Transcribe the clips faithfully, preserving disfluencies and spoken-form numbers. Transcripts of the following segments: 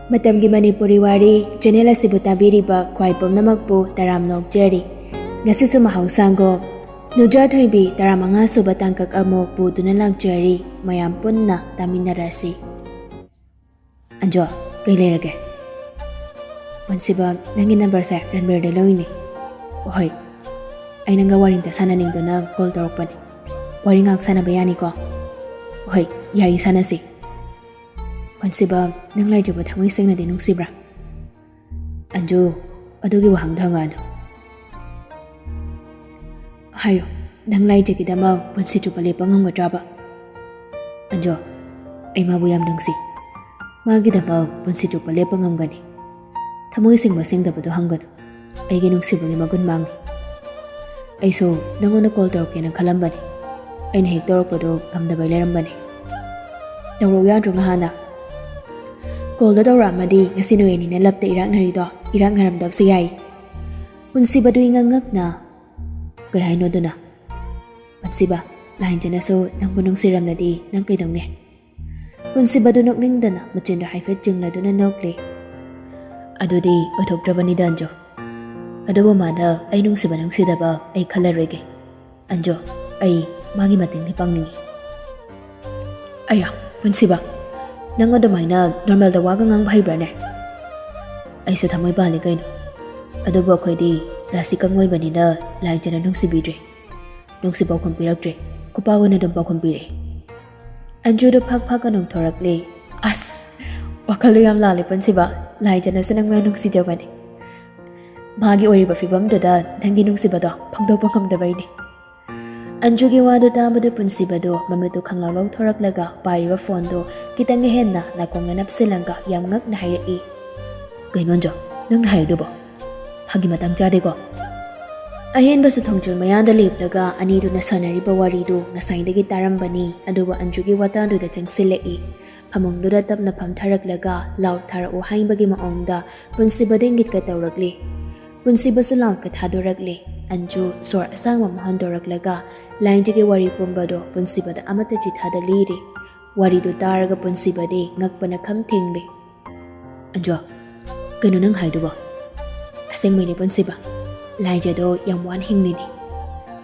ꯃꯇꯝꯒꯤ ꯃꯅꯤꯄꯨꯔꯤ ꯋꯥꯔꯤ ꯆꯦꯅꯦꯜ ꯑꯁꯤꯕꯨ ꯇꯥꯕꯤꯔꯤꯕ ꯈ꯭ꯋꯥꯏ ꯄꯨꯝꯅꯃꯛꯄꯨ ꯇꯔꯥꯝꯅ ꯑꯣꯛꯆꯔꯤ꯫ ꯉꯁꯤꯁꯨ ꯃꯍꯧꯁꯥꯒꯨꯝ ꯅꯨꯖꯥ ꯊꯣꯏꯕꯤ ꯇꯔꯥꯃꯉꯥ ꯁꯨꯕ ꯇꯥꯡꯀꯛ ꯑꯃꯨꯛ ꯄꯨꯗꯨꯅ ꯂꯥꯛꯆꯔꯤ꯫ ꯃꯌꯥꯝ ꯄꯨꯟꯅ ꯇꯥꯃꯤꯟꯅꯔꯁꯤ꯫ ꯑꯟꯖꯣ, ꯀꯩ ꯂꯩꯔꯒꯦ? ꯄꯨꯟꯁꯤꯕ, ꯅꯪꯒꯤ ꯅꯝꯕꯔꯁꯦ ꯔꯟꯕꯤꯔꯗ ꯂꯧꯏꯅꯦ꯫ ꯍꯣꯏ, ꯑꯩ ꯅꯪꯒ ꯋꯥꯔꯤ ꯑꯝꯇ ꯁꯥꯟꯅꯅꯤꯡꯗꯨꯅ ꯀꯣꯜ ꯇꯧꯔꯛꯄꯅꯦ꯫ ꯋꯥꯔꯤ ꯉꯥꯏꯍꯥꯛ ꯁꯥꯟꯅꯕ ꯌꯥꯅꯤꯀꯣ? ꯍꯣꯏ, ꯌꯥꯏ, ꯁꯥꯟꯅꯁꯤ꯫ ꯄꯨꯟꯁꯤꯕ, ꯅꯪ ꯂꯥꯏꯖꯕ ꯊꯃꯣꯏ ꯁꯦꯡꯅꯗꯤ ꯅꯨꯡꯁꯤꯕ꯭ꯔꯥ? ꯑꯟꯖꯨ, ꯑꯗꯨꯒꯤ ꯋꯥꯍꯪꯗꯣ ꯍꯪꯉꯛꯑꯅꯨ꯫ ꯍꯥꯏꯌꯨ, ꯅꯪ ꯂꯥꯏꯖꯒꯤꯗꯃꯛ ꯄꯨꯟꯁꯤ ꯆꯨꯞꯄ ꯂꯦꯞꯄ ꯉꯝꯒꯗ꯭ꯔꯕ? ꯑꯟꯖꯨ, ꯑꯩ ꯃꯥꯕꯨ ꯌꯥꯝ ꯅꯨꯡꯁꯤ꯫ ꯃꯥꯒꯤꯗꯃꯛ ꯄꯨꯟꯁꯤ ꯆꯨꯞꯄ ꯂꯦꯞꯄ ꯉꯝꯒꯅꯤ꯫ ꯊꯃꯣꯏ ꯁꯦꯡꯕ ꯁꯦꯡꯗꯕꯗꯣ ꯍꯪꯒꯅꯨ꯫ ꯑꯩꯒꯤ ꯅꯨꯡꯁꯤꯕꯒꯤ ꯃꯒꯨꯟ ꯃꯥꯡꯉꯤ꯫ ꯑꯩꯁꯨ ꯅꯪꯉꯣꯟꯗ ꯀꯣꯜ ꯇꯧꯔꯛꯀꯦꯅ ꯈꯜꯂꯝꯕꯅꯤ꯫ ꯑꯩꯅ ꯍꯦꯛ ꯇꯧꯔꯛꯄꯗꯣ ꯉꯝꯗꯕꯩ ꯂꯩꯔꯝꯕꯅꯤ꯫ ꯇꯧꯔꯛꯎ ꯌꯥꯗ꯭ꯔꯣ ꯉꯍꯥꯟꯅ? ꯀꯣꯜꯗ ꯇꯧꯔꯛꯑꯝꯃꯗꯤ ꯉꯁꯤ ꯅꯣꯏ ꯑꯅꯤꯅ ꯂꯞꯇ ꯏꯔꯥꯛꯅꯔꯤꯗꯣ ꯏꯔꯥꯛꯅꯔꯝꯗꯕꯁꯨ ꯌꯥꯏ꯫ ꯄꯨꯟꯁꯤꯕꯗꯨ ꯏꯉꯛ ꯉꯛꯅ, "ꯀꯩ ꯍꯥꯏꯅꯣ ꯑꯗꯨꯅ?" "ꯄꯨꯟꯁꯤꯕ, ꯂꯥꯏꯟꯖꯅꯁꯨ ꯅꯪꯕꯨ ꯅꯨꯡꯁꯤꯔꯝꯂꯗꯤ ꯅꯪ ꯀꯩꯗꯧꯅꯤ?" ꯄꯨꯟꯁꯤꯕꯗꯨ ꯅꯣꯛꯅꯤꯡꯗꯅ ꯃꯆꯤꯟꯗꯨ ꯍꯥꯏꯐꯦꯠ ꯆꯤꯡꯂꯗꯨꯅ ꯅꯣꯛꯂꯤ꯫ "ꯑꯗꯨꯗꯤ ꯑꯣꯏꯊꯣꯛꯇ꯭ꯔꯕꯅꯤꯗ ꯑꯟꯖꯨ꯫ ꯑꯗꯨꯕꯨ ꯃꯥꯅ ꯑꯩ ꯅꯨꯡꯁꯤꯕ ꯅꯨꯡꯁꯤꯗꯕ ꯑꯩ ꯈꯜꯂꯔꯣꯏꯒꯦ꯫ ꯑꯟꯖꯨ, ꯑꯩ ꯃꯥꯒꯤ ꯃꯇꯦꯡꯗꯤ ꯄꯥꯡꯅꯤꯡꯉꯤ꯫" "ꯑꯌꯥ, ꯄꯨꯟꯁꯤꯕ, ꯅꯪ ꯑꯗꯨꯃꯥꯏꯅ ꯅꯣꯔꯃꯦꯜꯗ ꯋꯥꯒ ꯉꯥꯡꯕ ꯍꯩꯕ꯭ꯔꯥꯅꯦ?" "ꯑꯩꯁꯨ ꯊꯃꯣꯏ ꯄꯥꯜꯂꯤ ꯀꯩꯅꯣ꯫ ꯑꯗꯨꯕꯨ ꯑꯩꯈꯣꯏꯗꯤ ꯔꯥꯁꯤ ꯀꯪ ꯑꯣꯏꯕꯅꯤꯅ ꯂꯥꯏꯖꯅ ꯅꯨꯡꯁꯤꯕꯤꯗ꯭ꯔꯦ꯫ ꯅꯨꯡꯁꯤ ꯄꯥꯎꯈꯨꯝ ꯄꯤꯔꯛꯇ꯭ꯔꯦ꯫ ꯈꯨꯄꯥꯛ ꯑꯣꯏꯅ ꯑꯗꯨꯝ ꯄꯥꯎꯈꯨꯝ ꯄꯤꯔꯛꯏ꯫" ꯑꯟꯖꯨꯗꯨ ꯐꯛ ꯐꯛ ꯅꯣꯡꯊꯣꯔꯛꯂꯦ꯫ "ꯑꯁ, ꯋꯥꯈꯜꯗꯨ ꯌꯥꯝ ꯂꯥꯜꯂꯦ ꯄꯨꯟꯁꯤꯕ꯫ ꯂꯥꯏꯖꯅꯁꯨ ꯅꯪ ꯌꯥꯝ ꯅꯨꯡꯁꯤꯖꯕꯅꯤ꯫ ꯃꯥꯒꯤ ꯑꯣꯏꯔꯤꯕ ꯐꯤꯕꯝꯗꯨꯗ ꯅꯪꯒꯤ ꯅꯨꯡꯁꯤꯕꯗꯣ ꯐꯣꯡꯗꯣꯛꯄ ꯉꯝꯗꯕꯩꯅꯤ꯫" ꯑꯟꯖꯨꯒꯤ ꯋꯥꯗꯨ ꯇꯥꯕꯗꯨ ꯄꯨꯟꯁꯤꯕꯗꯨ ꯃꯃꯤꯠꯇꯨ ꯈꯪꯂꯥꯎ ꯂꯥꯎꯊꯣꯔꯛꯂꯒ ꯄꯥꯏꯔꯤꯕ ꯐꯣꯟꯗꯨ ꯈꯤꯇꯪꯒ ꯍꯦꯟꯅ ꯅꯥꯀꯣꯡꯗ ꯅꯞꯁꯤꯜꯂꯒ ꯌꯥꯝ ꯉꯛꯅ ꯍꯥꯏꯔꯛꯏ, "ꯀꯩꯅꯣ ꯑꯟꯖꯨ, ꯅꯪꯅ ꯍꯥꯏꯔꯤꯗꯨꯕꯣ? ꯐꯥꯒꯤ ꯃꯇꯥꯡ ꯆꯥꯗꯦꯀꯣ?" ꯑꯍꯦꯟꯕꯁꯨ ꯊꯣꯡꯖꯤꯜ ꯃꯌꯥꯗ ꯂꯦꯞꯂꯒ ꯑꯅꯤꯗꯨꯅ ꯁꯥꯟꯅꯔꯤꯕ ꯋꯥꯔꯤꯗꯨ ꯉꯁꯥꯏꯗꯒꯤ ꯇꯥꯔꯝꯕꯅꯤ, ꯑꯗꯨꯕꯨ ꯑꯟꯖꯨꯒꯤ ꯋꯥꯇꯥꯗꯨꯗ ꯆꯪꯁꯤꯜꯂꯛꯏ꯫ ꯐꯃꯨꯡꯗꯨꯗ ꯇꯞꯅ ꯐꯝꯊꯔꯛꯂꯒ ꯂꯥꯎ ꯊꯥꯔꯛꯎ ꯍꯥꯏꯕꯒꯤ ꯃꯑꯣꯡꯗ ꯄꯨꯟꯁꯤꯕꯗ ꯏꯪꯒꯤꯠꯀ ꯇꯧꯔꯛꯂꯤ꯫ ꯄꯨꯟꯁꯤꯕꯁꯨ ꯂꯥꯎꯀ ꯊꯥꯗꯣꯔꯛꯂꯤ꯫ ꯑꯟꯖꯨ ꯁꯣꯔ ꯑꯁꯥꯡꯕ ꯑꯃ ꯍꯣꯟꯗꯣꯔꯛꯂꯒ ꯂꯥꯏꯟꯖꯒꯤ ꯋꯥꯔꯤ ꯄꯨꯝꯕꯗꯣ ꯄꯨꯟꯁꯤꯕꯗ ꯑꯃꯠꯇ ꯆꯤꯊꯥꯗ ꯂꯤꯔꯤ꯫ ꯋꯥꯔꯤꯗꯨ ꯇꯥꯔꯒ ꯄꯨꯟꯁꯤꯕꯗꯤ ꯉꯛꯄꯅ ꯈꯝ ꯊꯦꯡꯂꯤ꯫ ꯑꯟꯖꯣ, ꯀꯩꯅꯣ ꯅꯪ ꯍꯥꯏꯗꯨꯕꯣ? ꯑꯁꯦꯡꯕꯩꯅꯦ ꯄꯨꯟꯁꯤꯕ, ꯂꯥꯏꯖꯗꯣ ꯌꯥꯝ ꯋꯥꯅ ꯍꯤꯡꯂꯤꯅꯤ꯫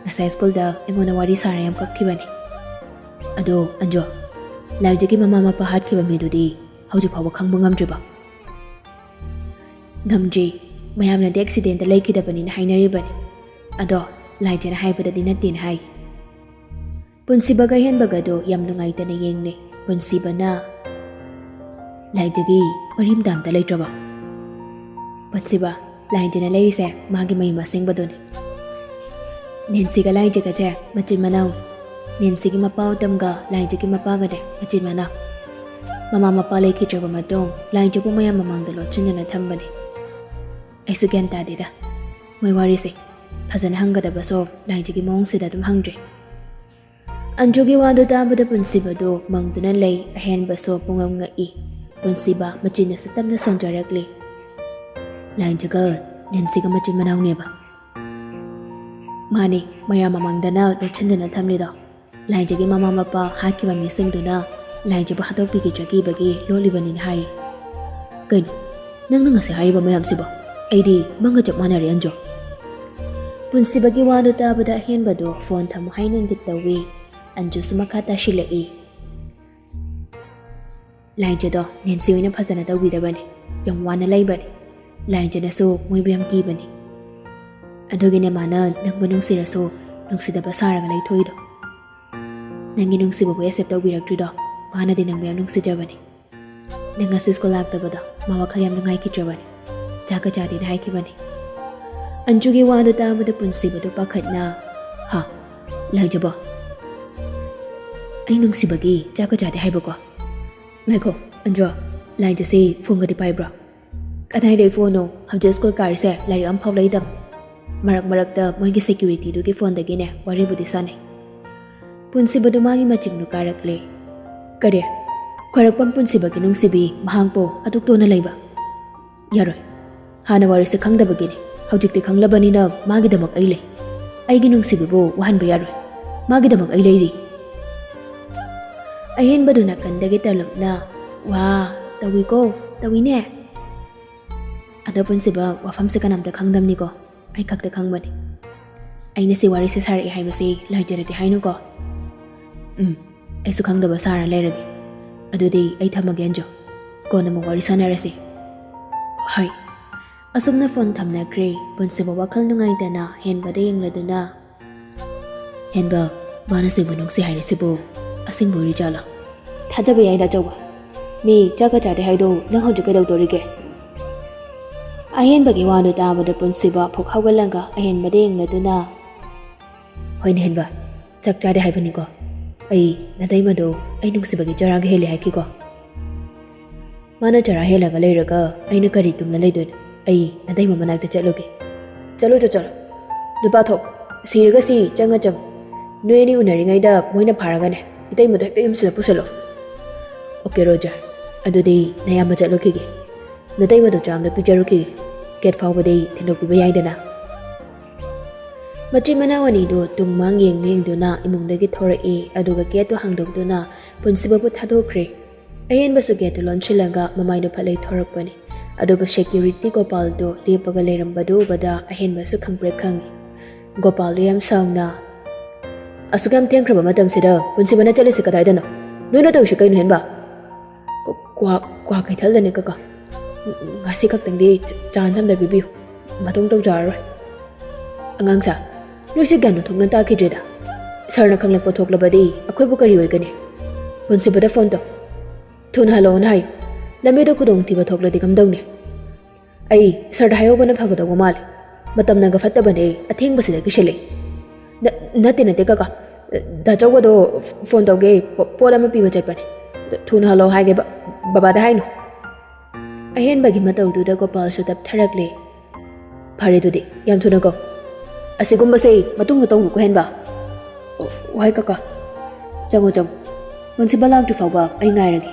ꯉꯁꯥꯏ ꯁ꯭ꯀꯨꯜꯗ ꯑꯩꯉꯣꯟꯗ ꯋꯥꯔꯤ ꯁꯥꯔ ꯌꯥꯝ ꯀꯞꯈꯤꯕꯅꯤ꯫ ꯑꯗꯣ ꯑꯟꯖꯣ, ꯂꯥꯏꯖꯒꯤ ꯃꯃꯥ ꯃꯄꯥ ꯍꯥꯠꯈꯤꯕ ꯃꯤꯗꯨꯗꯤ ꯍꯧꯖꯤꯛ ꯐꯥꯎꯕ ꯈꯪꯕ ꯉꯝꯗ꯭ꯔꯤꯕꯣ? ꯉꯝꯗ꯭ꯔꯤ꯫ ꯃꯌꯥꯝꯅꯗꯤ ꯑꯦꯛꯁꯤꯗꯦꯟꯗ ꯂꯩꯈꯤꯗꯕꯅꯤꯅ ꯍꯥꯏꯅꯔꯤꯕꯅꯤ꯫ ꯑꯗꯣ ꯂꯥꯏꯖꯅ ꯍꯥꯏꯕꯗꯗꯤ ꯅꯠꯇꯦꯅ ꯍꯥꯏ꯫ ꯄꯨꯟꯁꯤꯕꯒ ꯑꯍꯦꯟꯕꯒꯗꯣ ꯌꯥꯝ ꯅꯨꯡꯉꯥꯏꯇꯅ ꯌꯦꯡꯂꯦ꯫ ꯄꯨꯟꯁꯤꯕꯅ ꯂꯥꯏꯖꯒꯤ ꯃꯔꯤꯝꯇ ꯑꯝꯇ ꯂꯩꯇ꯭ꯔꯕꯣ? ꯄꯨꯟꯁꯤꯕ, ꯂꯥꯏꯖꯅ ꯂꯩꯔꯤꯁꯦ ꯃꯥꯒꯤ ꯃꯌꯨꯝ ꯑꯁꯦꯡꯕꯗꯨꯅꯤ꯫ ꯅꯦꯟꯁꯤꯒ ꯂꯥꯏꯖꯒꯁꯦ ꯃꯆꯤꯟ ꯃꯅꯥꯎ꯫ ꯅꯦꯟꯁꯤꯒꯤ ꯃꯄꯥ ꯎꯇꯝꯒ ꯂꯥꯏꯖꯒꯤ ꯃꯄꯥꯒꯅꯦ ꯃꯆꯤꯟ ꯃꯅꯥꯎ꯫ ꯃꯃꯥ ꯃꯄꯥ ꯂꯩꯈꯤꯗ꯭ꯔꯕ ꯃꯇꯨꯡ ꯂꯥꯏꯖꯕꯨ ꯃꯌꯥꯝ ꯃꯃꯥꯡꯗ ꯂꯣꯠꯁꯤꯟꯗꯅ ꯊꯝꯕꯅꯤ꯫ ꯑꯩꯁꯨ ꯒ꯭ꯌꯥꯟ ꯇꯥꯗꯦꯗ ꯃꯣꯏ ꯋꯥꯔꯤꯁꯦ꯫ ꯐꯖꯅ ꯍꯪꯒꯗꯕꯁꯨ ꯂꯥꯏꯖꯒꯤ ꯃꯑꯣꯡꯁꯤꯗ ꯑꯗꯨꯝ ꯍꯪꯗ꯭ꯔꯦ꯫ ꯑꯟꯖꯨꯒꯤ ꯋꯥꯗꯨ ꯇꯥꯕꯗ ꯄꯨꯟꯁꯤꯕꯗꯨ ꯃꯪꯗꯨꯅ ꯂꯩ꯫ ꯑꯍꯦꯟꯕꯁꯨ ꯄꯨꯡꯉꯝ ꯉꯛꯏ꯫ ꯄꯨꯟꯁꯤꯕ ꯃꯆꯤꯟꯅꯁꯨ ꯇꯞꯅ ꯁꯣꯟꯖꯔꯛꯂꯤ꯫ ꯂꯥꯏꯖꯒ ꯅꯦꯟꯁꯤꯒ ꯃꯆꯤꯟ ꯃꯅꯥꯎꯅꯦꯕ? ꯃꯥꯅꯤ, ꯃꯌꯥꯝ ꯃꯃꯥꯡꯗꯅ ꯂꯣꯠꯁꯤꯟꯗꯅ ꯊꯝꯂꯤꯗꯣ꯫ ꯂꯥꯏꯖꯒꯤ ꯃꯃꯥ ꯃꯄꯥ ꯍꯥꯠꯈꯤꯕ ꯃꯤꯁꯤꯡꯗꯨꯅ ꯂꯥꯏꯖꯕꯨ ꯍꯥꯠꯇꯣꯛꯄꯤꯈꯤꯗ꯭ꯔꯦ ꯀꯤꯕꯒꯤ ꯂꯣꯠꯂꯤꯕꯅꯤꯅ ꯍꯥꯏ꯫ ꯀꯩꯅꯣ, ꯅꯪꯅ ꯉꯁꯤ ꯍꯥꯏꯔꯤꯕ ꯃꯌꯥꯝꯁꯤꯕꯣ? ꯑꯩꯗꯤ ꯃꯪꯒ ꯆꯞ ꯃꯥꯟꯅꯔꯦ ꯑꯟꯖꯨ꯫ ꯄꯨꯟꯁꯤꯕꯒꯤ ꯋꯥꯗꯨ ꯇꯥꯕꯗ ꯑꯍꯦꯟꯕꯗꯨ ꯐꯣꯟ ꯊꯝꯃꯨ ꯍꯥꯏꯅ ꯏꯪꯒꯤꯠ ꯇꯧꯏ꯫ ꯑꯟꯖꯨꯁꯨ ꯃꯈꯥ ꯇꯥꯁꯤꯜꯂꯛꯏ꯫ ꯂꯥꯏꯖꯗꯣ ꯅꯦꯟꯁꯤ ꯍꯣꯏꯅ ꯐꯖꯅ ꯇꯧꯕꯤꯗꯕꯅꯤ꯫ ꯌꯥꯝ ꯋꯥꯅ ꯂꯩꯕꯅꯤ꯫ ꯂꯥꯏꯖꯅꯁꯨ ꯃꯣꯏꯕꯨ ꯌꯥꯝ ꯀꯤꯕꯅꯤ꯫ ꯑꯗꯨꯒꯤꯅꯦ ꯃꯥꯅ ꯅꯪꯕꯨ ꯅꯨꯡꯁꯤꯔꯁꯨ ꯅꯨꯡꯁꯤꯗꯕ ꯁꯥꯔꯒ ꯂꯩꯊꯣꯛꯏꯗꯣ꯫ ꯅꯪꯒꯤ ꯅꯨꯡꯁꯤꯕꯕꯨ ꯑꯦꯛꯁꯦꯞ ꯇꯧꯕꯤꯔꯛꯇ꯭ꯔꯤꯗꯣ ꯃꯥꯅꯗꯤ ꯅꯪꯕꯨ ꯌꯥꯝ ꯅꯨꯡꯁꯤꯖꯕꯅꯤ꯫ ꯅꯪ ꯉꯁꯤ ꯁ꯭ꯀꯨꯜ ꯂꯥꯛꯇꯕꯗꯣ ꯃꯥ ꯋꯥꯈꯜ ꯌꯥꯝ ꯅꯨꯡꯉꯥꯏꯈꯤꯗ꯭ꯔꯕꯅꯤ꯫ ꯆꯥꯛꯀ ꯆꯥꯗꯦꯅ ꯍꯥꯏꯈꯤꯕꯅꯤ꯫ ꯑꯟꯖꯨꯒꯤ ꯋꯥꯗꯨ ꯇꯥꯕꯗ ꯄꯨꯟꯁꯤꯕꯗꯨ ꯄꯥꯈꯠꯅ, "ꯍꯥ? ꯂꯥꯏꯖꯕꯣ? ꯑꯩ ꯅꯨꯡꯁꯤꯕꯒꯤ ꯆꯥꯛꯀ ꯆꯥꯗꯦ ꯍꯥꯏꯕꯀꯣ? ꯉꯥꯏꯈꯣ, ꯑꯟꯖꯨ, ꯂꯥꯏꯖꯁꯤ ꯐꯣꯟꯒꯗꯤ ꯄꯥꯏꯕ꯭ꯔꯣ?" "ꯀꯗꯥꯏꯗꯩ ꯐꯣꯟꯅꯣ? ꯍꯧꯖꯤꯛ ꯁ꯭ꯀꯨꯜ ꯀꯥꯔꯤꯁꯦ ꯂꯥꯏꯔꯤꯛ ꯑꯝꯐꯥꯎ ꯂꯩꯗꯝ꯫ ꯃꯔꯛ ꯃꯔꯛꯇ ꯃꯣꯏꯒꯤ ꯁꯦꯀ꯭ꯌꯨꯔꯤꯇꯤꯗꯨꯒꯤ ꯐꯣꯟꯗꯒꯤꯅꯦ ꯋꯥꯔꯤꯕꯨꯗꯤ ꯁꯥꯟꯅꯩ꯫" ꯄꯨꯟꯁꯤꯕꯗꯨ ꯃꯥꯒꯤ ꯃꯆꯤꯡꯗꯨ ꯀꯥꯔꯛꯂꯦ꯫ "ꯀꯔꯤ? ꯈ꯭ꯋꯥꯏꯔꯥꯛꯄꯝ ꯄꯨꯟꯁꯤꯕꯒꯤ ꯅꯨꯡꯁꯤꯕꯤ ꯃꯍꯥꯛꯄꯨ ꯑꯗꯨꯛ ꯇꯣꯟꯅ ꯂꯩꯕ? ꯌꯥꯔꯣꯏ꯫ ꯍꯥꯟꯅ ꯋꯥꯔꯤꯁꯦ ꯈꯪꯗꯕꯒꯤꯅꯤ꯫ ꯍꯧꯖꯤꯛꯇꯤ ꯈꯪꯂꯕꯅꯤꯅ ꯃꯥꯒꯤꯗꯃꯛ ꯑꯩ ꯂꯩ꯫ ꯑꯩꯒꯤ ꯅꯨꯡꯁꯤꯕꯤꯕꯨ ꯋꯥꯍꯟꯕ ꯌꯥꯔꯣꯏ꯫ ꯃꯥꯒꯤꯗꯃꯛ ꯑꯩ ꯂꯩꯔꯤ꯫" ꯑꯍꯦꯟꯕꯗꯨ ꯅꯥꯀꯟꯗꯒꯤ ꯇꯂꯨꯞꯅ, "ꯋꯥ, ꯇꯧꯏꯀꯣ, ꯇꯧꯏꯅꯦ꯫ ꯑꯗꯣ ꯄꯨꯟꯁꯤꯕ, ꯋꯥꯐꯝꯁꯦ ꯀꯅꯥꯝꯇ ꯈꯪꯗꯕꯅꯤꯀꯣ? ꯑꯩ ꯈꯛꯇ ꯈꯪꯕꯅꯤ꯫ ꯑꯩꯅ ꯁꯤ ꯋꯥꯔꯤꯁꯦ ꯁꯥꯔꯛꯑꯦ ꯍꯥꯏꯕꯁꯤ ꯂꯥꯏꯖꯔꯗꯤ ꯍꯥꯏꯅꯨꯀꯣ꯫ ꯎꯝ, ꯑꯩꯁꯨ ꯈꯪꯗꯕ ꯁꯥꯔ ꯂꯩꯔꯒꯦ꯫ ꯑꯗꯨꯗꯤ ꯑꯩ ꯊꯝꯃꯒꯦ, ꯑꯟꯖꯨ꯫ ꯀꯣꯟꯅ ꯑꯃꯨꯛ ꯋꯥꯔꯤ ꯁꯥꯟꯅꯔꯁꯤ꯫ ꯍꯣꯏ꯫ ꯑꯁꯨꯝꯅ ꯐꯣꯟ ꯊꯝꯅꯈ꯭ꯔꯦ꯫ ꯄꯨꯟꯁꯤꯕ ꯋꯥꯈꯜ ꯅꯨꯡꯉꯥꯏꯇꯅ ꯍꯦꯟꯕꯗ ꯌꯦꯡꯂꯗꯨꯅ, "ꯍꯦꯟꯕ, ꯃꯥꯅ ꯁꯤꯕꯨ ꯅꯨꯡꯁꯤ ꯍꯥꯏꯔꯤꯁꯤꯕꯨ ꯑꯁꯦꯡꯕ ꯑꯣꯏꯔꯤꯖꯥꯠꯂꯣ?" "ꯊꯥꯖꯕ ꯌꯥꯏꯗ, ꯑꯆꯧꯕ꯫ ꯃꯤ ꯆꯥꯛꯀ ꯆꯥꯗꯦ ꯍꯥꯏꯗꯣ ꯅꯪ ꯍꯧꯖꯤꯛ ꯀꯩꯗꯧꯗꯣꯔꯤꯒꯦ?" ꯑꯍꯦꯟꯕꯒꯤ ꯋꯥꯗꯨ ꯇꯥꯕꯗ ꯄꯨꯟꯁꯤꯕ ꯐꯨꯛ ꯍꯧꯒꯠꯂꯒ ꯑꯍꯦꯟꯕꯗ ꯌꯦꯡꯂꯗꯨꯅ, "ꯍꯣꯏꯅꯦ ꯍꯦꯟꯕ, ꯆꯥꯛ ꯆꯥꯗꯦ ꯍꯥꯏꯕꯅꯤꯀꯣ꯫ ꯑꯩ ꯅꯇꯩꯃꯗꯣ ꯑꯩ ꯅꯨꯡꯁꯤꯕꯒꯤ ꯆꯔꯥꯒ ꯍꯦꯜꯂꯦ ꯍꯥꯏꯈꯤꯀꯣ꯫ ꯃꯥꯅ ꯆꯔꯥ ꯍꯦꯜꯂꯒ ꯂꯩꯔꯒ ꯑꯩꯅ ꯀꯔꯤ ꯇꯨꯝꯅ ꯂꯩꯗꯣꯏꯅꯣ? ꯑꯩ ꯅꯇꯩꯃ ꯃꯅꯥꯛꯇ ꯆꯠꯂꯨꯒꯦ꯫" "ꯆꯠꯂꯣ, ꯆꯠꯂꯣ, ꯆꯠꯂꯣ꯫ ꯅꯨꯄꯥ ꯊꯣꯛ꯫ ꯁꯤꯔꯒ ꯁꯤ, ꯆꯪꯉ ꯆꯪꯉꯨ꯫ ꯅꯣꯏ ꯑꯅꯤ ꯎꯅꯔꯤꯉꯩꯗ ꯃꯣꯏꯅ ꯐꯥꯔꯒꯅꯦ, ꯏꯇꯩꯃꯗꯣ ꯍꯦꯛꯇ ꯌꯨꯝꯁꯤꯗ ꯄꯨꯁꯜꯂꯣ꯫" "ꯑꯣꯀꯦ ꯔꯣꯖꯔ, ꯑꯗꯨꯗꯤ ꯅꯌꯥꯝꯕ ꯆꯠꯂꯨꯈꯤꯒꯦ꯫ ꯅꯇꯩꯃꯗꯣ ꯆꯥ ꯑꯝꯇ ꯄꯤꯖꯔꯨꯈꯤꯒꯦ꯫ ꯒꯦꯠ ꯐꯥꯎꯕꯗꯤ ꯊꯤꯟꯗꯣꯛꯄꯤꯕ ꯌꯥꯏꯗꯅ꯫" ꯃꯆꯤꯟ ꯃꯅꯥꯎ ꯑꯅꯤꯗꯨ ꯇꯨꯡ ꯃꯥꯡ ꯌꯦꯡ ꯌꯦꯡꯗꯨꯅ ꯏꯃꯨꯡꯗꯒꯤ ꯊꯣꯔꯛꯏ, ꯑꯗꯨꯒ ꯒꯦꯠꯇꯨ ꯍꯥꯡꯗꯣꯛꯇꯨꯅ ꯄꯨꯟꯁꯤꯕꯕꯨ ꯊꯥꯗꯣꯛꯈ꯭ꯔꯦ꯫ ꯑꯍꯦꯟꯕꯁꯨ ꯒꯦꯠꯇꯨ ꯂꯣꯟꯁꯤꯜꯂꯒ ꯃꯃꯥꯏꯗꯨ ꯐꯠꯂꯩ ꯊꯣꯔꯛꯄꯅꯤ꯫ ꯑꯗꯨꯒ ꯁꯦꯀ꯭ꯌꯨꯔꯤꯇꯤ ꯒꯣꯄꯥꯜꯗꯨ ꯂꯦꯞꯄꯒ ꯂꯩꯔꯝꯕꯗꯨ ꯎꯕꯗ ꯑꯍꯦꯟꯕꯁꯨ ꯈꯪꯄ꯭ꯔꯦꯛ ꯈꯪꯉꯤ꯫ ꯒꯣꯄꯥꯜꯗꯨ ꯌꯥꯝ ꯁꯥꯎꯅ, "ꯑꯁꯨꯛ ꯌꯥꯝ ꯊꯦꯡꯈ꯭ꯔꯕ ꯃꯇꯝꯁꯤꯗ ꯄꯨꯟꯁꯤꯕꯅ ꯆꯠꯂꯤꯁꯤ ꯀꯗꯥꯏꯗꯅꯣ? ꯅꯣꯏꯅ ꯇꯧꯔꯤꯁꯤ ꯀꯩꯅꯣ ꯍꯦꯟꯕ?" "ꯀ꯭ꯋꯥ, ꯀ꯭ꯋꯥ ꯀꯩꯊꯦꯜꯗꯅꯦ ꯀꯀꯥ꯫ ꯉꯁꯤ ꯈꯛꯇꯪꯗꯤ ꯆꯥꯟꯁ ꯑꯝꯇ ꯄꯤꯕꯤꯌꯨ꯫ ꯃꯇꯨꯡ ꯇꯧꯖꯔꯔꯣꯏ꯫" "ꯑꯉꯥꯡꯁꯥ, ꯅꯣꯏꯁꯦ ꯒ꯭ꯌꯥꯟ ꯑꯣꯟꯊꯣꯛꯅ ꯇꯥꯈꯤꯗ꯭ꯔꯦꯗ꯫ ꯁꯥꯔꯅ ꯈꯪꯂꯛꯄ ꯊꯣꯛꯂꯕꯗꯤ ꯑꯩꯈꯣꯏꯕꯨ ꯀꯔꯤ ꯑꯣꯏꯒꯅꯤ? ꯄꯨꯟꯁꯤꯕꯗ ꯐꯣꯟ ꯇꯧ꯫ ꯊꯨꯅ ꯍꯜꯂꯛꯑꯣꯅ ꯍꯥꯏꯌꯨ꯫ ꯂꯝꯕꯤꯗ ꯈꯨꯗꯣꯡꯊꯤꯕ ꯊꯣꯛꯂꯗꯤ ꯀꯝꯗꯧꯅꯤ?" "ꯑꯩ ꯁꯥꯔꯗ ꯍꯥꯏꯍꯧꯕꯅ ꯐꯒꯗꯧꯕ ꯃꯥꯜꯂꯤ꯫ ꯃꯇꯝꯅꯒ ꯐꯠꯇꯕꯅꯦ, ꯑꯊꯦꯡꯕꯁꯤꯗ ꯀꯤꯁꯤꯜꯂꯛꯏ꯫" "ꯅ-, ꯅꯠꯇꯦ, ꯅꯠꯇꯦ ꯀꯀꯥ꯫ ꯗꯥ ꯆꯧꯕꯗꯣ ꯐꯣꯟ ꯇꯧꯒꯦ, ꯄꯣ-, ꯄꯣꯠ ꯑꯃ ꯄꯤꯕ ꯆꯠꯄꯅꯦ꯫ ꯊꯨꯅ ꯍꯜꯂꯛꯑꯣ ꯍꯥꯏꯒꯦꯕ, ꯕꯕꯥꯗ ꯍꯥꯏꯅꯨ꯫" ꯑꯍꯦꯟꯕꯒꯤ ꯃꯇꯧꯗꯨꯗ ꯒꯣꯄꯥꯜꯁꯨ ꯇꯞꯊꯔꯛꯂꯦ꯫ "ꯐꯔꯦ ꯑꯗꯨꯗꯤ, ꯌꯥꯝ ꯊꯨꯅ ꯀꯧ꯫ ꯑꯁꯤꯒꯨꯝꯕꯁꯦ ꯃꯇꯨꯡꯗ ꯇꯧꯅꯨꯀꯣ ꯍꯦꯟꯕ꯫" "ꯑꯣ, ꯍꯣꯏ ꯀꯀꯥ꯫ ꯆꯪꯉꯣ, ꯆꯪꯉꯣ꯫ ꯄꯨꯟꯁꯤꯕ ꯂꯥꯛꯇ꯭ꯔꯤ ꯐꯥꯎꯕ ꯑꯩ ꯉꯥꯏꯔꯒꯦ꯫"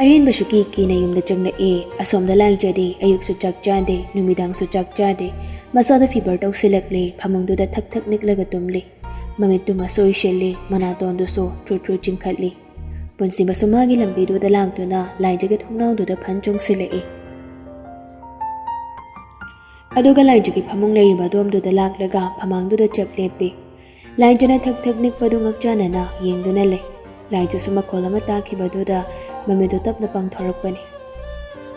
ꯑꯍꯦꯟꯕꯁꯨ ꯀꯤ ꯀꯤꯅ ꯌꯨꯝꯗ ꯆꯪꯂꯛꯑꯦ꯫ ꯑꯁꯣꯝꯗ ꯂꯥꯏꯖꯗꯤ ꯑꯌꯨꯛꯁꯨ ꯆꯥꯛ ꯆꯥꯗꯦ, ꯅꯨꯃꯤꯗꯥꯡꯁꯨ ꯆꯥꯛ ꯆꯥꯗꯦ꯫ ꯃꯁꯥꯗ ꯐꯤꯚꯔ ꯇꯧꯁꯤꯜꯂꯛꯂꯦ꯫ ꯐꯃꯨꯡꯗꯨꯗ ꯊꯛ ꯊꯛ ꯅꯤꯛꯂꯒ ꯇꯨꯝꯂꯤ꯫ ꯃꯃꯤꯠꯇꯨꯃꯁꯨ ꯎꯏꯁꯤꯜꯂꯤ, ꯃꯅꯥꯇꯣꯟꯗꯨꯁꯨ ꯊ꯭ꯔꯨ ꯊ꯭ꯔꯨ ꯆꯤꯡꯈꯠꯂꯤ꯫ ꯄꯨꯟꯁꯤꯕꯁꯨ ꯃꯥꯒꯤ ꯂꯝꯕꯤꯗꯨꯗ ꯂꯥꯛꯇꯨꯅ ꯂꯥꯏꯖꯒꯤ ꯊꯣꯡꯅꯥꯎꯗꯨꯗ ꯐꯟ ꯆꯣꯡꯁꯤꯜꯂꯛꯏ꯫ ꯑꯗꯨꯒ ꯂꯥꯏꯖꯒꯤ ꯐꯃꯨꯡ ꯂꯩꯔꯤꯕ ꯑꯗꯣꯝꯗꯨꯗ ꯂꯥꯛꯂꯒ ꯐꯃꯥꯡꯗꯨꯗ ꯆꯞ ꯂꯦꯞꯄꯤ꯫ ꯂꯥꯏꯖꯅ ꯊꯛ ꯊꯛ ꯅꯤꯛꯄꯗꯨ ꯉꯛꯆꯥꯅꯅ ꯌꯦꯡꯗꯨꯅ ꯂꯩ꯫ ꯂꯥꯏꯖꯁꯨ ꯃꯈꯣꯜ ꯑꯃ ꯇꯥꯈꯤꯕꯗꯨꯗ ꯃꯃꯤꯠꯇꯨ ꯇꯞꯅ ꯄꯥꯡꯊꯣꯔꯛꯄꯅꯤ꯫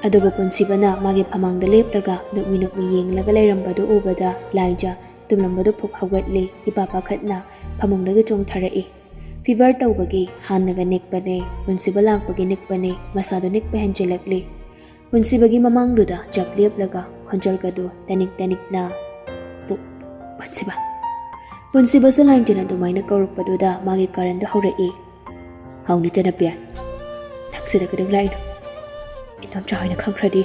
ꯑꯗꯨꯕꯨ ꯄꯨꯟꯁꯤꯕꯅ ꯃꯥꯒꯤ ꯐꯃꯥꯡꯗ ꯂꯦꯞꯂꯒ ꯅꯣꯛꯃꯤ ꯅꯣꯛꯃꯤ ꯌꯦꯡꯂꯒ ꯂꯩꯔꯝꯕꯗꯨ ꯎꯕꯗ ꯂꯥꯏꯖ ꯇꯨꯝꯂꯝꯕꯗꯨ ꯐꯨꯛ ꯍꯧꯒꯠꯂꯤ, ꯏꯄꯥ ꯄꯥꯈꯠꯅ ꯐꯃꯨꯡꯗꯒꯤ ꯆꯣꯡꯊꯔꯛꯏ꯫ ꯐꯤꯚꯔ ꯇꯧꯕꯒꯤ ꯍꯥꯟꯅꯒ ꯅꯤꯛꯄꯅꯦ, ꯄꯨꯟꯁꯤꯕ ꯂꯥꯛꯄꯒꯤ ꯅꯤꯛꯄꯅꯦ, ꯃꯁꯥꯗꯣ ꯅꯤꯛꯄ ꯍꯦꯟꯖꯤꯜꯂꯛꯂꯤ꯫ ꯄꯨꯟꯁꯤꯕꯒꯤ ꯃꯃꯥꯡꯗꯨꯗ ꯆꯞ ꯂꯦꯞꯂꯒ ꯈꯣꯟꯖꯦꯜꯒꯗꯨ ꯇꯅꯤꯛ ꯇꯅꯤꯛꯅ, "ꯄꯨ-, ꯄꯨꯟꯁꯤꯕ!" ꯄꯨꯟꯁꯤꯕꯁꯨ ꯂꯥꯏꯟꯖꯅ ꯑꯗꯨꯃꯥꯏꯅ ꯀꯧꯔꯛꯄꯗꯨꯗ ꯃꯥꯒꯤ ꯀꯔꯟꯗꯣ ꯍꯧꯔꯛꯏ꯫ "ꯍꯥꯎꯅꯤ ꯆꯅꯄꯤ, ꯅꯪ ꯁꯤꯗ ꯀꯩꯗꯧ ꯂꯥꯛꯏꯅꯣ? ꯏꯟꯗꯣꯝꯆꯥ ꯍꯣꯏꯅ ꯈꯪꯈ꯭ꯔꯗꯤ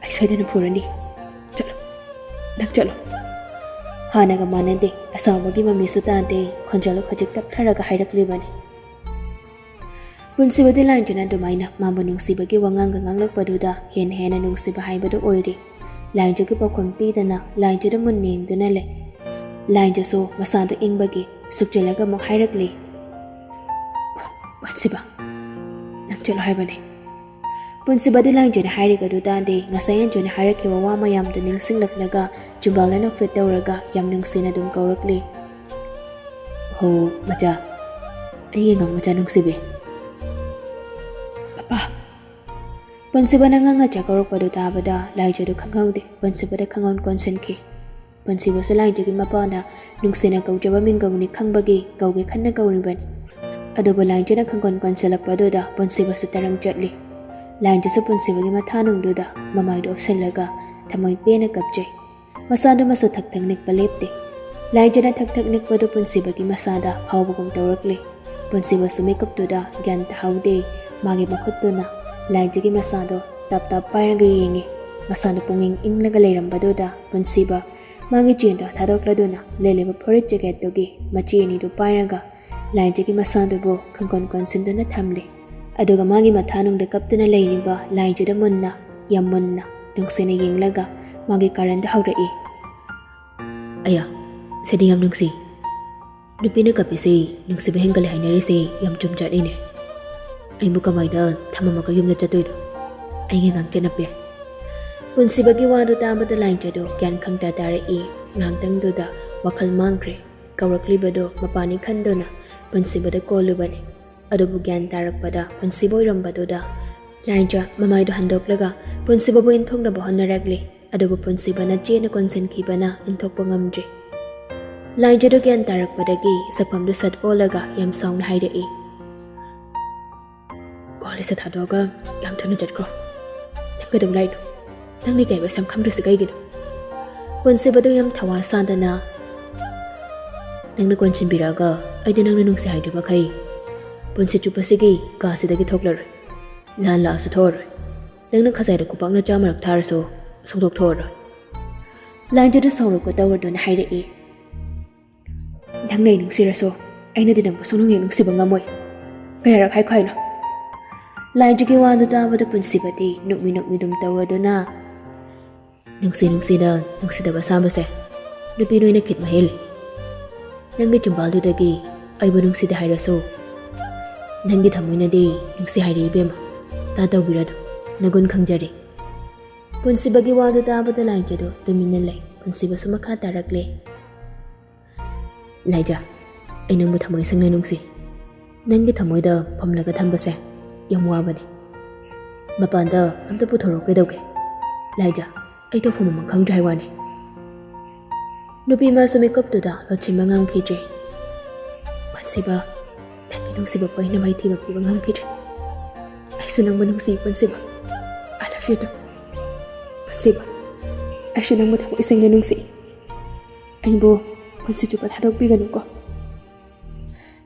ꯑꯩ ꯁꯣꯏꯗꯅ ꯐꯨꯔꯅꯤ꯫ ꯆꯠꯂꯣ, ꯅꯪ ꯆꯠꯂꯣ!" ꯍꯥꯟꯅꯒ ꯃꯥꯟꯅꯗꯦ, ꯑꯁꯥꯎꯕꯒꯤ ꯃꯃꯤꯁꯨ ꯇꯥꯗꯦ, ꯈꯣꯟꯖꯦꯜꯗꯣ ꯈꯖꯤꯛ ꯇꯞꯊꯔꯒ ꯍꯥꯏꯔꯛꯂꯤꯕꯅꯤ꯫ ꯄꯨꯟꯁꯤꯕꯗꯤ ꯂꯥꯏꯟꯖꯅ ꯑꯗꯨꯃꯥꯏꯅ ꯃꯥꯕꯨ ꯅꯨꯡꯁꯤꯕꯒꯤ ꯋꯥꯉꯥꯡꯒ ꯉꯥꯡꯂꯛꯄꯗꯨꯗ ꯍꯦꯟꯅ ꯍꯦꯟꯅ ꯅꯨꯡꯁꯤꯕ ꯍꯥꯏꯕꯗꯨ ꯑꯣꯏꯔꯦ꯫ ꯂꯥꯏꯟꯖꯒꯤ ꯄꯥꯎꯈꯨꯝ ꯄꯤꯗꯅ ꯂꯥꯏꯟꯖꯗ ꯃꯨꯟꯅ ꯌꯦꯡꯗꯨꯅ ꯂꯩ꯫ ꯂꯥꯏꯟꯖꯁꯨ ꯃꯁꯥꯗꯨ ꯏꯪꯕꯒꯤ ꯁꯨꯛꯆꯜꯂꯒ ꯑꯃꯨꯛ ꯍꯥꯏꯔꯛꯂꯤ, "ꯄꯨꯟꯁꯤꯕ, ꯅꯪ ꯆꯠꯂꯣ ꯍꯥꯏꯕꯅꯦ!" ꯄꯨꯟꯁꯤꯕꯗꯤ ꯂꯥꯏꯟꯖꯅ ꯍꯥꯏꯔꯤꯒꯗꯨ ꯇꯥꯗꯦ꯫ ꯉꯁꯥꯏ ꯑꯟꯖꯨꯅ ꯍꯥꯏꯔꯛꯈꯤꯕ ꯋꯥ ꯃꯌꯥꯝꯗꯨ ꯅꯤꯡꯁꯤꯡꯂꯛꯂꯒ ꯆꯨꯝꯕꯥꯜꯗ ꯅꯣꯛꯐꯦꯠ ꯇꯧꯔꯒ ꯌꯥꯝ ꯅꯨꯡꯁꯤꯅ ꯑꯗꯨꯝ ꯀꯧꯔꯛꯂꯤ, "ꯍꯣ, ꯃꯆꯥ, ꯑꯩꯒꯤ ꯑꯉꯥꯡ ꯃꯆꯥ ꯅꯨꯡꯁꯤꯕꯤ!" "ꯄꯄꯥ!" ꯄꯨꯟꯁꯤꯕꯅ ꯑꯉꯥꯡ ꯃꯆꯥ ꯀꯧꯔꯛꯄꯗꯨ ꯇꯥꯕꯗ ꯂꯥꯏꯖꯗꯨ ꯈꯪꯍꯧꯗꯦ꯫ ꯄꯨꯟꯁꯤꯕꯗ ꯈꯪꯑꯣꯟ ꯀꯣꯟꯁꯤꯟꯈꯤ꯫ ꯄꯨꯟꯁꯤꯕꯁꯨ ꯂꯥꯏꯖꯒꯤ ꯃꯄꯥꯅ ꯅꯨꯡꯁꯤꯅ ꯀꯧꯖꯕ ꯃꯤꯡꯒꯧꯅꯤ ꯈꯪꯕꯒꯤ ꯀꯧꯒꯦ ꯈꯟꯅ ꯀꯧꯔꯤꯕꯅꯤ꯫ ꯑꯗꯨꯕꯨ ꯂꯥꯏꯖꯅ ꯈꯪꯒꯣꯟ ꯀꯣꯟꯁꯤꯜꯂꯛꯄꯗꯨꯗ ꯄꯨꯟꯁꯤꯕꯁꯨ ꯇꯔꯪ ꯆꯠꯂꯤ꯫ ꯂꯥꯏꯖꯁꯨ ꯄꯨꯟꯁꯤꯕꯒꯤ ꯃꯊꯥꯅꯨꯡꯗꯨꯗ ꯃꯃꯥꯏꯗꯨ ꯑꯣꯞꯁꯤꯜꯂꯒ ꯊꯃꯣꯏ ꯄꯦꯟꯅ ꯀꯞꯆꯩ꯫ ꯃꯁꯥꯗꯨꯃꯁꯨ ꯊꯛ ꯊꯛ ꯅꯤꯛꯄ ꯂꯦꯞꯇꯦ꯫ ꯂꯥꯏꯖꯅ ꯊꯛ ꯊꯛ ꯅꯤꯛꯄꯗꯨ ꯄꯨꯟꯁꯤꯕꯒꯤ ꯃꯁꯥꯗ ꯐꯥꯎꯕꯒꯨꯝ ꯇꯧꯔꯛꯂꯤ꯫ ꯄꯨꯟꯁꯤꯕꯁꯨ ꯃꯤꯀꯨꯞꯇꯨꯗ ꯒ꯭ꯌꯥꯟ ꯇꯥꯍꯧꯗꯦ꯫ ꯃꯥꯒꯤ ꯃꯈꯨꯠꯇꯨꯅ ꯂꯥꯏꯖꯒꯤ ꯃꯁꯥꯗꯣ ꯇꯞ ꯇꯞ ꯄꯥꯏꯔꯒ ꯌꯦꯡꯉꯤ꯫ ꯃꯁꯥꯗꯣ ꯄꯨꯡꯏꯪ ꯏꯪꯂꯒ ꯂꯩꯔꯝꯕꯗꯨꯗ ꯄꯨꯟꯁꯤꯕ ꯃꯥꯒꯤ ꯆꯦꯟꯗꯣ ꯊꯥꯗꯣꯛꯂꯗꯨꯅ ꯂꯩꯂꯤꯕ ꯐꯨꯔꯤꯠ ꯖꯦꯀꯦꯠꯇꯨꯒꯤ ꯃꯆꯦ ꯑꯅꯤꯗꯨ ꯄꯥꯏꯔꯒ ꯂꯥꯏꯖꯒꯤ ꯃꯁꯥꯗꯨꯕꯨ ꯈꯪꯀꯣꯟ ꯀꯣꯟꯁꯤꯟꯗꯨꯅ ꯊꯝꯂꯤ꯫ ꯑꯗꯨꯒ ꯃꯥꯒꯤ ꯃꯊꯥꯅꯨꯡꯗ ꯀꯞꯇꯨꯅ ꯂꯩꯔꯤꯕ ꯂꯥꯏꯖꯗ ꯃꯨꯟꯅ, ꯌꯥꯝ ꯃꯨꯟꯅ, ꯅꯨꯡꯁꯤꯅ ꯌꯦꯡꯂꯒ ꯃꯥꯒꯤ ꯀꯥꯔꯟꯗ ꯍꯧꯔꯛꯏ꯫ "ꯑꯌꯥ, ꯁꯤꯗꯤ ꯌꯥꯝ ꯅꯨꯡꯁꯤ꯫ ꯅꯨꯄꯤꯅ ꯀꯞꯄꯤꯁꯦ ꯅꯨꯡꯁꯤꯕ ꯍꯦꯟꯒꯠꯂꯦ ꯍꯥꯏꯅꯔꯤꯁꯦ ꯌꯥꯝ ꯆꯨꯝꯖꯥꯠꯅꯤꯅꯦ꯫ ꯑꯩꯕꯨ ꯀꯃꯥꯏꯅ ꯊꯝꯃꯝꯃꯒ ꯌꯨꯝꯗ ꯆꯠꯇꯣꯏꯅꯣ? ꯑꯩꯒꯤ ꯑꯉꯥꯡ ꯆꯅꯞꯄꯤ!" ꯄꯨꯟꯁꯤꯕꯒꯤ ꯋꯥꯗꯨ ꯇꯥꯕꯗ ꯂꯥꯏꯟꯖꯗꯨ ꯒ꯭ꯌꯥꯟ ꯈꯪꯇꯥ ꯇꯥꯔꯛꯏ꯫ ꯉꯥꯏꯍꯥꯛꯇꯪꯗꯨꯗ ꯋꯥꯈꯜ ꯃꯥꯡꯈ꯭ꯔꯦ꯫ ꯀꯧꯔꯛꯂꯤꯕꯗꯨ ꯃꯄꯥꯅꯤ ꯈꯟꯗꯨꯅ ꯄꯨꯟꯁꯤꯕꯗ ꯀꯣꯜꯂꯨꯕꯅꯤ꯫ ꯑꯗꯨꯕꯨ ꯒ꯭ꯌꯥꯟ ꯇꯥꯔꯛꯄꯗ ꯄꯨꯟꯁꯤꯕ ꯑꯣꯏꯔꯝꯕꯗꯨꯗ ꯂꯥꯏꯟꯖ ꯃꯃꯥꯏꯗꯨ ꯍꯟꯗꯣꯛꯂꯒ ꯄꯨꯟꯁꯤꯕꯕꯨ ꯏꯟꯊꯣꯛꯅꯕ ꯍꯣꯠꯅꯔꯛꯂꯤ꯫ ꯑꯗꯨꯕꯨ ꯄꯨꯟꯁꯤꯕꯅ ꯆꯦꯅ ꯀꯣꯟꯁꯤꯟꯈꯤꯕꯅ ꯏꯟꯊꯣꯛꯄ ꯉꯝꯗ꯭ꯔꯤ꯫ ꯂꯥꯏꯟꯖꯗꯨ ꯒ꯭ꯌꯥꯟ ꯇꯥꯔꯛꯄꯗꯒꯤ ꯁꯛꯐꯝꯗꯨ ꯁꯠ ꯑꯣꯜꯂꯒ ꯌꯥꯝ ꯁꯥꯎꯅ ꯍꯥꯏꯔꯛꯏ, "ꯀꯣꯜ ꯂꯤꯁ ꯊꯥꯗꯣꯛꯑꯒ ꯌꯥꯝ ꯊꯨꯅ ꯆꯠꯈ꯭ꯔꯣ꯫ ꯅꯪ ꯀꯩꯗꯧ ꯂꯥꯛꯏꯅꯣ? ꯅꯪꯅ ꯏꯀꯥꯏꯕ ꯁꯝ ꯈꯪꯗ꯭ꯔꯤꯁꯤ ꯀꯩꯒꯤꯅꯣ?" ꯄꯨꯟꯁꯤꯕꯗꯨ ꯌꯥꯝ ꯊꯋꯥ ꯁꯥꯗꯅ, "ꯅꯪꯅ ꯀꯣꯟꯁꯤꯟꯕꯤꯔꯛꯑꯒ ꯑꯩꯗꯤ ꯅꯪꯅ ꯅꯨꯡꯁꯤ ꯍꯥꯏꯗꯨ ꯃꯈꯩ ꯄꯨꯟꯁꯤ ꯆꯨꯞꯄꯁꯤꯒꯤ ꯀꯥꯁꯤꯗꯒꯤ ꯊꯣꯛꯂꯔꯣꯏ꯫ ꯂꯥꯟ ꯂꯥꯛꯑꯁꯨ ꯊꯣꯛꯑꯔꯣꯏ꯫ ꯅꯪꯅ ꯈꯖꯥꯏꯗ ꯈꯨꯄꯥꯛꯅ ꯆꯥꯝꯃꯔꯛ ꯊꯥꯔꯁꯨ ꯁꯨꯡꯊꯣꯛ ꯊꯣꯛꯑꯔꯣꯏ꯫" ꯂꯥꯏꯟꯖꯗꯨ ꯁꯥꯎꯔꯛꯄ ꯇꯧꯔꯗꯨꯅ ꯍꯥꯏꯔꯛꯏ, "ꯅꯪꯅ ꯑꯩ ꯅꯨꯡꯁꯤꯔꯁꯨ ꯑꯩꯅꯗꯤ ꯅꯪꯕꯨ ꯁꯨꯡꯅꯨꯡ ꯍꯦꯛ ꯅꯨꯡꯁꯤꯕ ꯉꯝꯃꯣꯏ꯫ ꯀꯌꯥꯔꯛ ꯍꯥꯏꯈꯣ ꯍꯥꯏꯅꯣ?" ꯂꯥꯏꯟꯖꯒꯤ ꯋꯥꯗꯨ ꯇꯥꯕꯗ ꯄꯨꯟꯁꯤꯕꯗꯤ ꯅꯣꯛꯃꯤ ꯅꯣꯛꯃꯤ ꯑꯗꯨꯝ ꯇꯧꯔꯗꯨꯅ, "ꯅꯨꯡꯁꯤ ꯅꯨꯡꯁꯤꯅ ꯅꯨꯡꯁꯤꯗꯕ ꯁꯥꯕꯁꯦ ꯅꯨꯄꯤ ꯅꯣꯏꯅ ꯈꯤꯠ ꯃꯍꯦꯜꯂꯤ꯫ ꯅꯪꯒꯤ ꯆꯤꯝꯕꯥꯜꯗꯨꯗꯒꯤ ꯑꯩꯕꯨ ꯅꯨꯡꯁꯤꯗꯦ ꯍꯥꯏꯔꯁꯨ ꯅꯪꯒꯤ ꯊꯃꯣꯏꯅꯗꯤ ꯅꯨꯡꯁꯤ ꯍꯥꯏꯔꯤ ꯏꯕꯦꯝꯃ꯫ ꯇꯥ ꯇꯧꯕꯤꯔꯅꯨ, ꯅꯒꯨꯟ ꯈꯪꯖꯔꯤ꯫" ꯄꯨꯟꯁꯤꯕꯒꯤ ꯋꯥꯗꯨ ꯇꯥꯕꯗ ꯂꯥꯏꯟꯖꯗꯨ ꯇꯨꯃꯤꯟꯅ ꯂꯩ꯫ ꯄꯨꯟꯁꯤꯕꯁꯨ ꯃꯈꯥ ꯇꯥꯔꯛꯂꯦ, "ꯂꯥꯏꯖ, ꯑꯩ ꯅꯪꯕꯨ ꯊꯃꯣꯏ ꯁꯦꯡꯅ ꯅꯨꯡꯁꯤ꯫ ꯅꯪꯒꯤ ꯊꯃꯣꯏꯗ ꯐꯝꯂꯒ ꯊꯝꯕꯁꯦ ꯌꯥꯝ ꯋꯥꯕꯅꯤ꯫ ꯃꯄꯥꯟꯗ ꯑꯝꯇ ꯄꯨꯊꯣꯔꯛꯑꯣ ꯀꯩꯗꯧꯒꯦ?" "ꯂꯥꯏꯖ, ꯑꯩ ꯇꯧꯐꯝ ꯑꯃ ꯈꯪꯗ꯭ꯔꯦ ꯍꯥꯏ ꯋꯥꯅꯤ꯫" ꯅꯨꯄꯤ ꯃꯥꯁꯨ ꯃꯤꯀꯞꯇꯨꯗ ꯂꯣꯠꯁꯤꯟꯕ ꯉꯝꯈꯤꯗ꯭ꯔꯦ꯫ "ꯄꯨꯟꯁꯤꯕ, ꯅꯪꯒꯤ ꯅꯨꯡꯁꯤꯕꯕꯨ ꯑꯩꯅ ꯃꯥꯏꯊꯤꯕ ꯄꯤꯕ ꯉꯝꯈꯤꯗ꯭ꯔꯦ꯫ ꯑꯩꯁꯨ ꯅꯪꯕꯨ ꯅꯨꯡꯁꯤ, ꯄꯨꯟꯁꯤꯕ꯫ I love you too꯫ ꯄꯨꯟꯁꯤꯕ, ꯑꯩꯁꯨ ꯅꯪꯕꯨ ꯊꯃꯣꯏ ꯁꯦꯡꯅ ꯅꯨꯡꯁꯤ꯫ ꯑꯩꯕꯨ ꯄꯨꯟꯁꯤ ꯆꯨꯞꯄ ꯊꯥꯗꯣꯛꯄꯤꯒꯅꯨꯀꯣ꯫"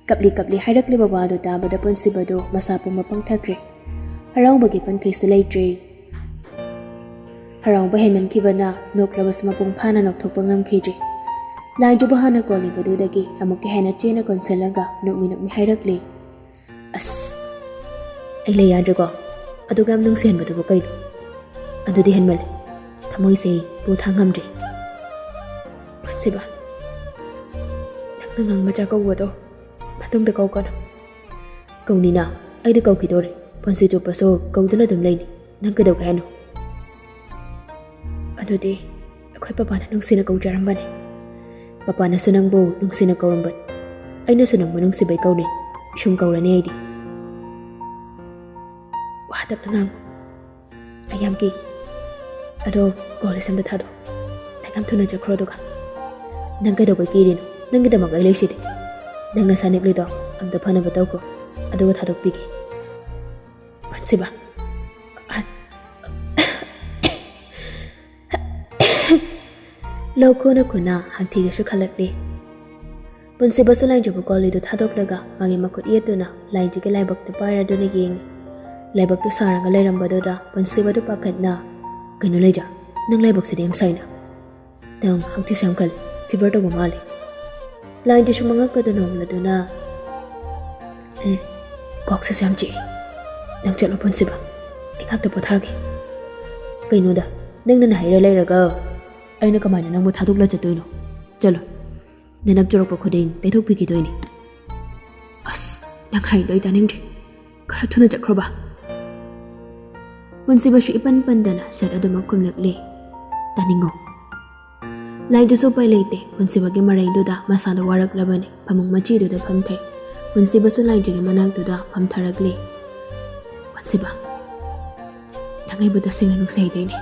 ꯀꯞꯂꯤ ꯀꯞꯂꯤ ꯍꯥꯏꯔꯛꯂꯤꯕ ꯋꯥꯗꯨ ꯇꯥꯕꯗ ꯄꯨꯟꯁꯤꯕꯗꯨ ꯃꯁꯥ ꯄꯨꯝꯕ ꯄꯪꯊꯈ꯭ꯔꯦ꯫ ꯍꯔꯥꯎꯕꯒꯤ ꯄꯟꯈꯩꯁꯨ ꯂꯩꯇ꯭ꯔꯦ꯫ ꯍꯔꯥꯎꯕ ꯍꯦꯟꯃꯟꯈꯤꯕꯅ ꯅꯣꯛꯂꯕꯁꯨ ꯃꯄꯨꯡ ꯐꯥꯅ ꯅꯣꯛꯊꯣꯛꯄ ꯉꯝꯈꯤꯗ꯭ꯔꯦ꯫ ꯂꯥꯏꯟꯖꯕꯨ ꯍꯥꯟꯅ ꯀꯣꯜꯂꯤꯕꯗꯨꯗꯒꯤ ꯑꯃꯨꯛꯀ ꯍꯦꯟꯅ ꯆꯦꯅ ꯀꯣꯟꯁꯤꯜꯂꯒ ꯅꯣꯛꯃꯤ ꯅꯣꯛꯃꯤ ꯍꯥꯏꯔꯛꯂꯤ, "ꯑꯁ, ꯑꯩ ꯂꯩ ꯌꯥꯗ꯭ꯔꯦꯀꯣ꯫ ꯑꯗꯨꯒ ꯌꯥꯝ ꯅꯨꯡꯁꯤꯍꯟꯕꯗꯨꯕꯨ ꯀꯩꯅꯣ? ꯑꯗꯨꯗꯤ ꯍꯦꯟꯃꯜꯂꯦ꯫ ꯊꯃꯣꯏꯁꯦ ꯄꯨ ꯊꯥꯡ ꯉꯝꯗ꯭ꯔꯦ꯫ ꯄꯨꯟꯁꯤꯕ, ꯅꯪꯅ ꯉꯥꯡ ꯃꯆꯥ ꯀꯧꯕꯗꯣ ꯃꯇꯨꯡꯗ ꯀꯧꯒꯅꯨ꯫" "ꯀꯧꯅꯤꯅ, ꯑꯩꯗꯤ ꯀꯧꯈꯤꯗꯣꯔꯦ꯫ ꯄꯨꯟꯁꯤ ꯆꯨꯞꯄꯁꯨ ꯀꯧꯗꯨꯅ ꯑꯗꯨꯝ ꯂꯩꯅꯤ꯫ ꯅꯪ ꯀꯩꯗꯧꯒꯦ ꯍꯥꯏꯅꯣ?" ꯑꯗꯨꯗꯤ ꯑꯩꯈꯣꯏ ꯄꯄꯥꯅ ꯅꯨꯡꯁꯤꯅ ꯀꯧꯖꯔꯝꯕꯅꯤ꯫ ꯄꯄꯥꯅꯁꯨ ꯅꯪꯕꯨ ꯅꯨꯡꯁꯤꯅ ꯀꯧꯔꯝꯕꯅꯤ꯫ ꯑꯩꯅꯁꯨ ꯅꯪꯕꯨ ꯅꯨꯡꯁꯤꯕꯩ ꯀꯧꯅꯤ꯫ ꯁꯨꯝ ꯀꯧꯔꯅꯤ ꯑꯩꯗꯤ꯫ ꯋꯥ ꯇꯞꯅ ꯉꯥꯡꯉꯨ꯫ ꯑꯩ ꯌꯥꯝ ꯀꯤ꯫ ꯑꯗꯣ ꯀꯣꯂꯦꯖ ꯑꯝꯇ ꯊꯥꯗꯣꯛ꯫ ꯅꯪ ꯌꯥꯝ ꯊꯨꯅ ꯆꯠꯈ꯭ꯔꯣ ꯑꯗꯨꯒ꯫ ꯅꯪ ꯀꯩꯗꯧꯕꯩ ꯀꯤꯔꯤꯅꯣ? ꯅꯪꯒꯤꯗꯃꯛ ꯑꯩ ꯂꯩꯁꯤꯗꯤ꯫ ꯅꯪ ꯅꯁꯥ ꯅꯤꯛꯂꯤꯗꯣ ꯑꯝꯇ ꯐꯅꯕ ꯇꯧꯀꯣ꯫ ꯑꯗꯨꯒ ꯊꯥꯗꯣꯛꯄꯤꯒꯦ꯫ ꯄꯨꯟꯁꯤꯕ꯫ ꯂꯧ ꯈꯨꯅ ꯈꯨꯅ ꯍꯥꯡꯊꯤꯒꯁꯨ ꯈꯜꯂꯛꯂꯤ꯫ ꯄꯨꯟꯁꯤꯕꯁꯨ ꯂꯥꯏꯟꯖꯕꯨ ꯀꯣꯜꯂꯤꯗꯨ ꯊꯥꯗꯣꯛꯂꯒ ꯃꯥꯒꯤ ꯃꯈꯨꯠ ꯌꯦꯠꯇꯨꯅ ꯂꯥꯏꯟꯖꯒꯤ ꯂꯥꯏꯕꯛꯇ ꯄꯥꯏꯔꯗꯨꯅ ꯌꯦꯡꯉꯤ꯫ ꯂꯥꯏꯕꯛꯇꯨ ꯁꯥꯔꯒ ꯂꯩꯔꯝꯕꯗꯨꯗ ꯄꯨꯟꯁꯤꯕꯗꯨ ꯄꯥꯈꯠꯅ, "ꯀꯩꯅꯣ ꯂꯩꯖ, ꯅꯪ ꯂꯥꯏꯕꯛꯁꯤꯗꯤ ꯌꯥꯝ ꯁꯥꯏꯅ꯫ ꯅꯪ ꯍꯥꯡꯊꯤꯁꯨ ꯌꯥꯝ ꯈꯜꯂꯤ, ꯐꯤꯚꯔ ꯇꯧꯕ ꯃꯥꯜꯂꯤ꯫" ꯂꯥꯏꯟꯖꯁꯨ ꯃꯉꯛꯀꯗꯨ ꯅꯣꯝꯂꯗꯨꯅ, "ꯎꯝ, ꯀꯣꯛꯁꯤꯁꯨ ꯌꯥꯝ ꯆꯤꯛꯏ꯫ ꯅꯪ ꯆꯠꯂꯣ ꯄꯨꯟꯁꯤꯕ, ꯑꯩ ꯉꯥꯛꯇ ꯄꯣꯊꯥꯒꯦ꯫" "ꯀꯩꯅꯣꯗ, ꯅꯪꯅ ꯅꯍꯩꯔ ꯂꯩꯔꯒ ꯑꯩꯅ ꯀꯃꯥꯏꯅ ꯅꯪꯕꯨ ꯊꯥꯗꯣꯛꯂ ꯆꯠꯇꯣꯏꯅꯣ? ꯆꯠꯂꯣ, ꯅꯅꯞ ꯆꯨꯔꯛꯄ ꯈꯨꯗꯤꯡ ꯇꯩꯊꯣꯛꯄꯤꯈꯤꯗꯣꯏꯅꯤ꯫" "ꯑꯁ, ꯅꯪ ꯍꯥꯏꯗꯣ ꯑꯩ ꯇꯥꯅꯤꯡꯗ꯭ꯔꯦ꯫ ꯈꯔ ꯊꯨꯅ ꯆꯠꯈ꯭ꯔꯣꯕ꯫" ꯄꯨꯟꯁꯤꯕꯁꯨ ꯏꯄꯟ ꯄꯟꯗꯅ ꯁꯠ ꯑꯗꯨꯃꯛ ꯈꯨꯝꯂꯛꯂꯦ, "ꯇꯥꯅꯤꯡꯉꯣ꯫" ꯂꯥꯏꯟꯖꯁꯨ ꯎꯄꯥꯏ ꯂꯩꯇꯦ꯫ ꯄꯨꯟꯁꯤꯕꯒꯤ ꯃꯔꯩꯗꯨꯗ ꯃꯁꯥꯗꯣ ꯋꯥꯔꯛꯂꯕꯅꯤ꯫ ꯐꯃꯨꯡ ꯃꯆꯤꯗꯨꯗ ꯐꯝꯊꯩ꯫ ꯄꯨꯟꯁꯤꯕꯁꯨ ꯂꯥꯏꯟꯖꯒꯤ ꯃꯅꯥꯛꯇꯨꯗ ꯐꯝꯊꯔꯛꯂꯤ꯫ "ꯄꯨꯟꯁꯤꯕ, ꯅꯪ ꯑꯩꯕꯨ ꯇꯁꯦꯡꯅ ꯅꯨꯡꯁꯤ ꯍꯥꯏꯗꯣꯏꯅꯦ?"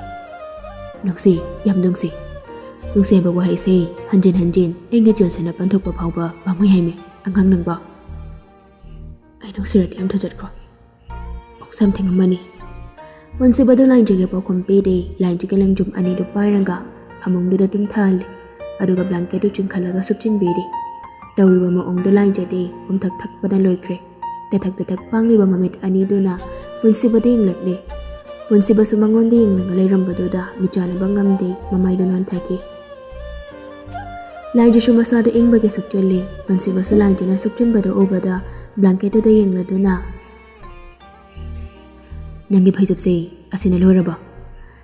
"ꯅꯨꯡꯁꯤ, ꯌꯥꯝ ꯅꯨꯡꯁꯤ꯫ ꯅꯨꯡꯁꯤ ꯍꯥꯏꯕ ꯋꯥꯍꯩꯁꯦ ꯍꯟꯖꯤꯟ ꯍꯟꯖꯤꯟ ꯑꯩꯒꯤ ꯆꯤꯜꯁꯤꯅ ꯄꯟꯊꯣꯛꯄ ꯐꯥꯎꯕ ꯄꯥꯝꯃꯨꯏ ꯍꯥꯏꯃꯤ, ꯑꯉꯥꯡ ꯅꯪꯕꯣ꯫ ꯑꯩ ꯅꯨꯡꯁꯤꯔꯗꯤ ꯑꯝꯇ ꯆꯠꯈ꯭ꯔꯣ꯫ ꯑꯣꯛꯁꯝ ꯊꯦꯡꯉꯝꯃꯅꯤ꯫" ꯄꯨꯟꯁꯤꯕꯗꯨ ꯂꯥꯏꯟꯖꯒꯤ ꯄꯥꯎꯈꯨꯝ ꯄꯤꯔꯦ꯫ ꯂꯥꯏꯟꯖꯒꯤ ꯂꯪꯖꯨꯝ ꯑꯅꯤꯗꯨ ꯄꯥꯏꯔꯒ ꯐꯃꯨꯡꯗꯨꯗ ꯇꯨꯝꯊꯍꯜꯂꯤ꯫ ꯑꯗꯨꯒ ꯕ꯭ꯂꯥꯡꯀꯦꯠꯇꯨ ꯆꯤꯡꯈꯠꯂꯒ ꯁꯨꯞꯆꯤꯟꯕꯤꯔꯤ꯫ ꯇꯧꯔꯤꯕ ꯃꯑꯣꯡꯗꯨ ꯂꯥꯏꯟꯖꯗꯤ ꯎꯝꯊꯛ ꯊꯛꯄꯅ ꯂꯣꯏꯈ꯭ꯔꯦ꯫ ꯇꯊꯛ ꯇꯊꯛ ꯄꯥꯡꯂꯤꯕ ꯃꯃꯤꯠ ꯑꯅꯤꯗꯨꯅ ꯄꯨꯟꯁꯤꯕꯗ ꯌꯦꯡꯂꯛꯂꯤ꯫ ꯄꯨꯟꯁꯤꯕꯁꯨ ꯃꯉꯣꯟꯗ ꯌꯦꯡꯂꯒ ꯂꯩꯔꯝꯕꯗꯨꯗ ꯃꯤꯆꯥꯟꯅꯕ ꯉꯝꯗꯦ, ꯃꯃꯥꯏꯗꯨ ꯅꯣꯟꯊꯈꯤ꯫ ꯂꯥꯏꯟꯖꯁꯨ ꯃꯁꯥꯗ ꯏꯪꯕꯒꯤ ꯁꯨꯞꯆꯤꯜꯂꯤ꯫ ꯄꯨꯟꯁꯤꯕꯁꯨ ꯂꯥꯏꯟꯖꯅ ꯁꯨꯞꯆꯤꯟꯕꯗꯨ ꯎꯕꯗ ꯕ꯭ꯂꯥꯡꯀꯦꯠꯇꯨꯗ ꯌꯦꯡꯂꯗꯨꯅ, "ꯅꯪꯒꯤ ꯐꯩꯖꯨꯞꯁꯦ ꯑꯁꯤꯅ ꯂꯣꯏꯔꯕꯣ?"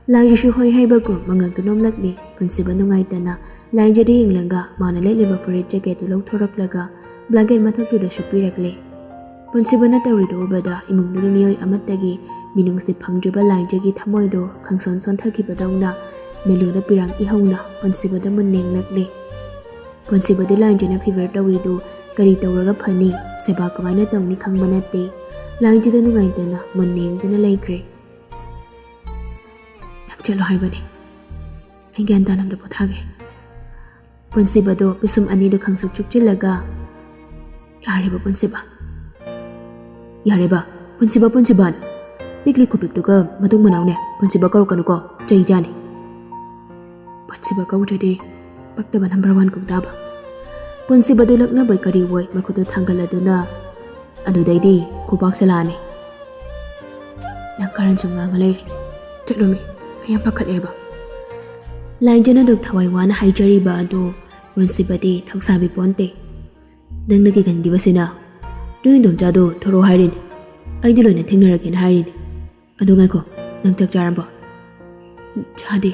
ꯂꯥꯏꯟꯖꯁꯨ ꯍꯣꯏ ꯍꯥꯏꯕꯒꯨꯝ ꯃꯉꯛꯇꯨ ꯅꯣꯝꯂꯛꯂꯤ꯫ ꯄꯨꯟꯁꯤꯕ ꯅꯨꯡꯉꯥꯏꯇꯅ ꯂꯥꯏꯟꯖꯗ ꯌꯦꯡꯂꯒ ꯃꯥꯅ ꯂꯤꯠꯂꯤꯕ ꯐꯨꯔꯤꯠ ꯖꯦꯀꯦꯠꯇꯨ ꯂꯧꯊꯣꯔꯛꯂꯒ ꯕ꯭ꯂꯥꯡꯀꯦꯠ ꯃꯊꯛꯇꯨꯗ ꯁꯨꯞꯄꯤꯔꯛꯂꯦ꯫ ꯄꯨꯟꯁꯤꯕꯅ ꯇꯧꯔꯤꯗꯨ ꯎꯕꯗ ꯏꯃꯨꯡꯗꯨꯒꯤ ꯃꯤꯑꯣꯏ ꯑꯃꯠꯇꯒꯤ ꯃꯤꯅꯨꯡꯁꯤ ꯐꯪꯗ꯭ꯔꯤꯕ ꯂꯥꯏꯟꯖꯒꯤ ꯊꯃꯣꯏꯗꯨ ꯈꯪꯁꯣꯟ ꯁꯣꯟꯊꯈꯤꯕꯗꯧꯅ ꯃꯦꯂꯨꯗ ꯄꯤꯔꯥꯡ ꯏꯍꯧꯅ ꯄꯨꯟꯁꯤꯕꯗ ꯃꯨꯟꯅ ꯌꯦꯡꯂꯛꯂꯦ꯫ ꯄꯨꯟꯁꯤꯕꯗꯤ ꯂꯥꯏꯟꯖꯅ fever ꯇꯧꯔꯤꯗꯨ ꯀꯔꯤ ꯇꯧꯔꯒ ꯐꯅꯤ, ꯁꯦꯕꯥ ꯀꯃꯥꯏꯅ ꯇꯧꯅꯤ ꯈꯪꯕ ꯅꯠꯇꯦ꯫ ꯂꯥꯏꯟꯖꯗ ꯅꯨꯡꯉꯥꯏꯇꯅ ꯃꯨꯟꯅ ꯌꯦꯡꯗꯨꯅ ꯂꯩꯈ꯭ꯔꯦ꯫ "ꯅꯪ ꯆꯠꯂꯣ ꯍꯥꯏꯕꯅꯦ꯫ ꯑꯩ ꯒ꯭ꯌꯥꯟ ꯇꯥꯅ ꯑꯝꯇ ꯄꯣꯊꯥꯒꯦ꯫" ꯄꯨꯟꯁꯤꯕꯗꯣ ꯄꯤꯁꯨꯝ ꯑꯅꯤꯗꯨ ꯈꯪꯁꯨꯛ ꯆꯨꯛꯆꯤꯜꯂꯒ, "ꯌꯥꯔꯦꯕ ꯄꯨꯟꯁꯤꯕ꯫ ꯌꯥꯔꯦꯕ ꯄꯨꯟꯁꯤꯕ, ꯄꯨꯟꯁꯤꯕ꯫ ꯄꯤꯛꯂꯤ ꯈꯨꯄꯤꯛꯇꯨꯒ ꯃꯇꯨꯡ ꯃꯅꯥꯎꯅꯦ꯫ ꯄꯨꯟꯁꯤꯕ ꯀꯧꯔꯛꯀꯅꯨꯀꯣ, ꯆꯩ ꯆꯥꯅꯤ꯫" ꯄꯨꯟꯁꯤꯕ ꯀꯧꯗ꯭ꯔꯗꯤ ꯄꯛꯇꯕ number one ꯀꯧ ꯇꯥꯕ꯫ ꯄꯨꯟꯁꯤꯕꯗꯨ ꯂꯛꯅꯕꯣꯏ ꯀꯔꯤꯕꯣꯏ ꯃꯈꯨꯠꯇꯨ ꯊꯥꯡꯒꯠꯂꯗꯨꯅ, "ꯑꯗꯨꯗꯩꯗꯤ ꯈꯨꯄꯥꯛ ꯆꯠꯂꯛꯑꯅꯤ꯫ ꯅꯪ ꯀꯥꯔꯟ ꯁꯨꯝ ꯉꯥꯡꯉ ꯂꯩꯔꯦ꯫ ꯆꯠꯂꯣꯃꯤ, ꯑꯩ ꯌꯥꯝ ꯄꯥꯈꯠꯂꯦꯕ꯫" ꯂꯥꯏꯟꯖꯅ ꯑꯗꯨꯛ ꯊꯋꯥꯏ ꯋꯥꯅ ꯍꯥꯏꯖꯔꯤꯕ ꯑꯗꯨ ꯄꯨꯟꯁꯤꯕꯗꯤ ꯊꯧꯁꯥꯕꯤ ꯄꯣꯟꯇꯦ꯫ "ꯅꯪꯅ ꯀꯤꯒꯟꯈꯤꯕꯁꯤꯅ ꯅꯣꯏ ꯏꯟꯗꯣꯝꯆꯥꯗꯣ ꯊꯣꯔꯛꯑꯣ ꯍꯥꯏꯔꯤꯅꯦ꯫ ꯑꯩꯗꯤ ꯂꯣꯏꯅ ꯊꯦꯡꯅꯔꯒꯦꯅ ꯍꯥꯏꯔꯤꯅꯦ꯫ ꯑꯗꯨ ꯉꯥꯏꯈꯣ, ꯅꯪ ꯆꯥꯛ ꯆꯥꯔꯕꯣ?" "ꯆꯥꯗꯦ,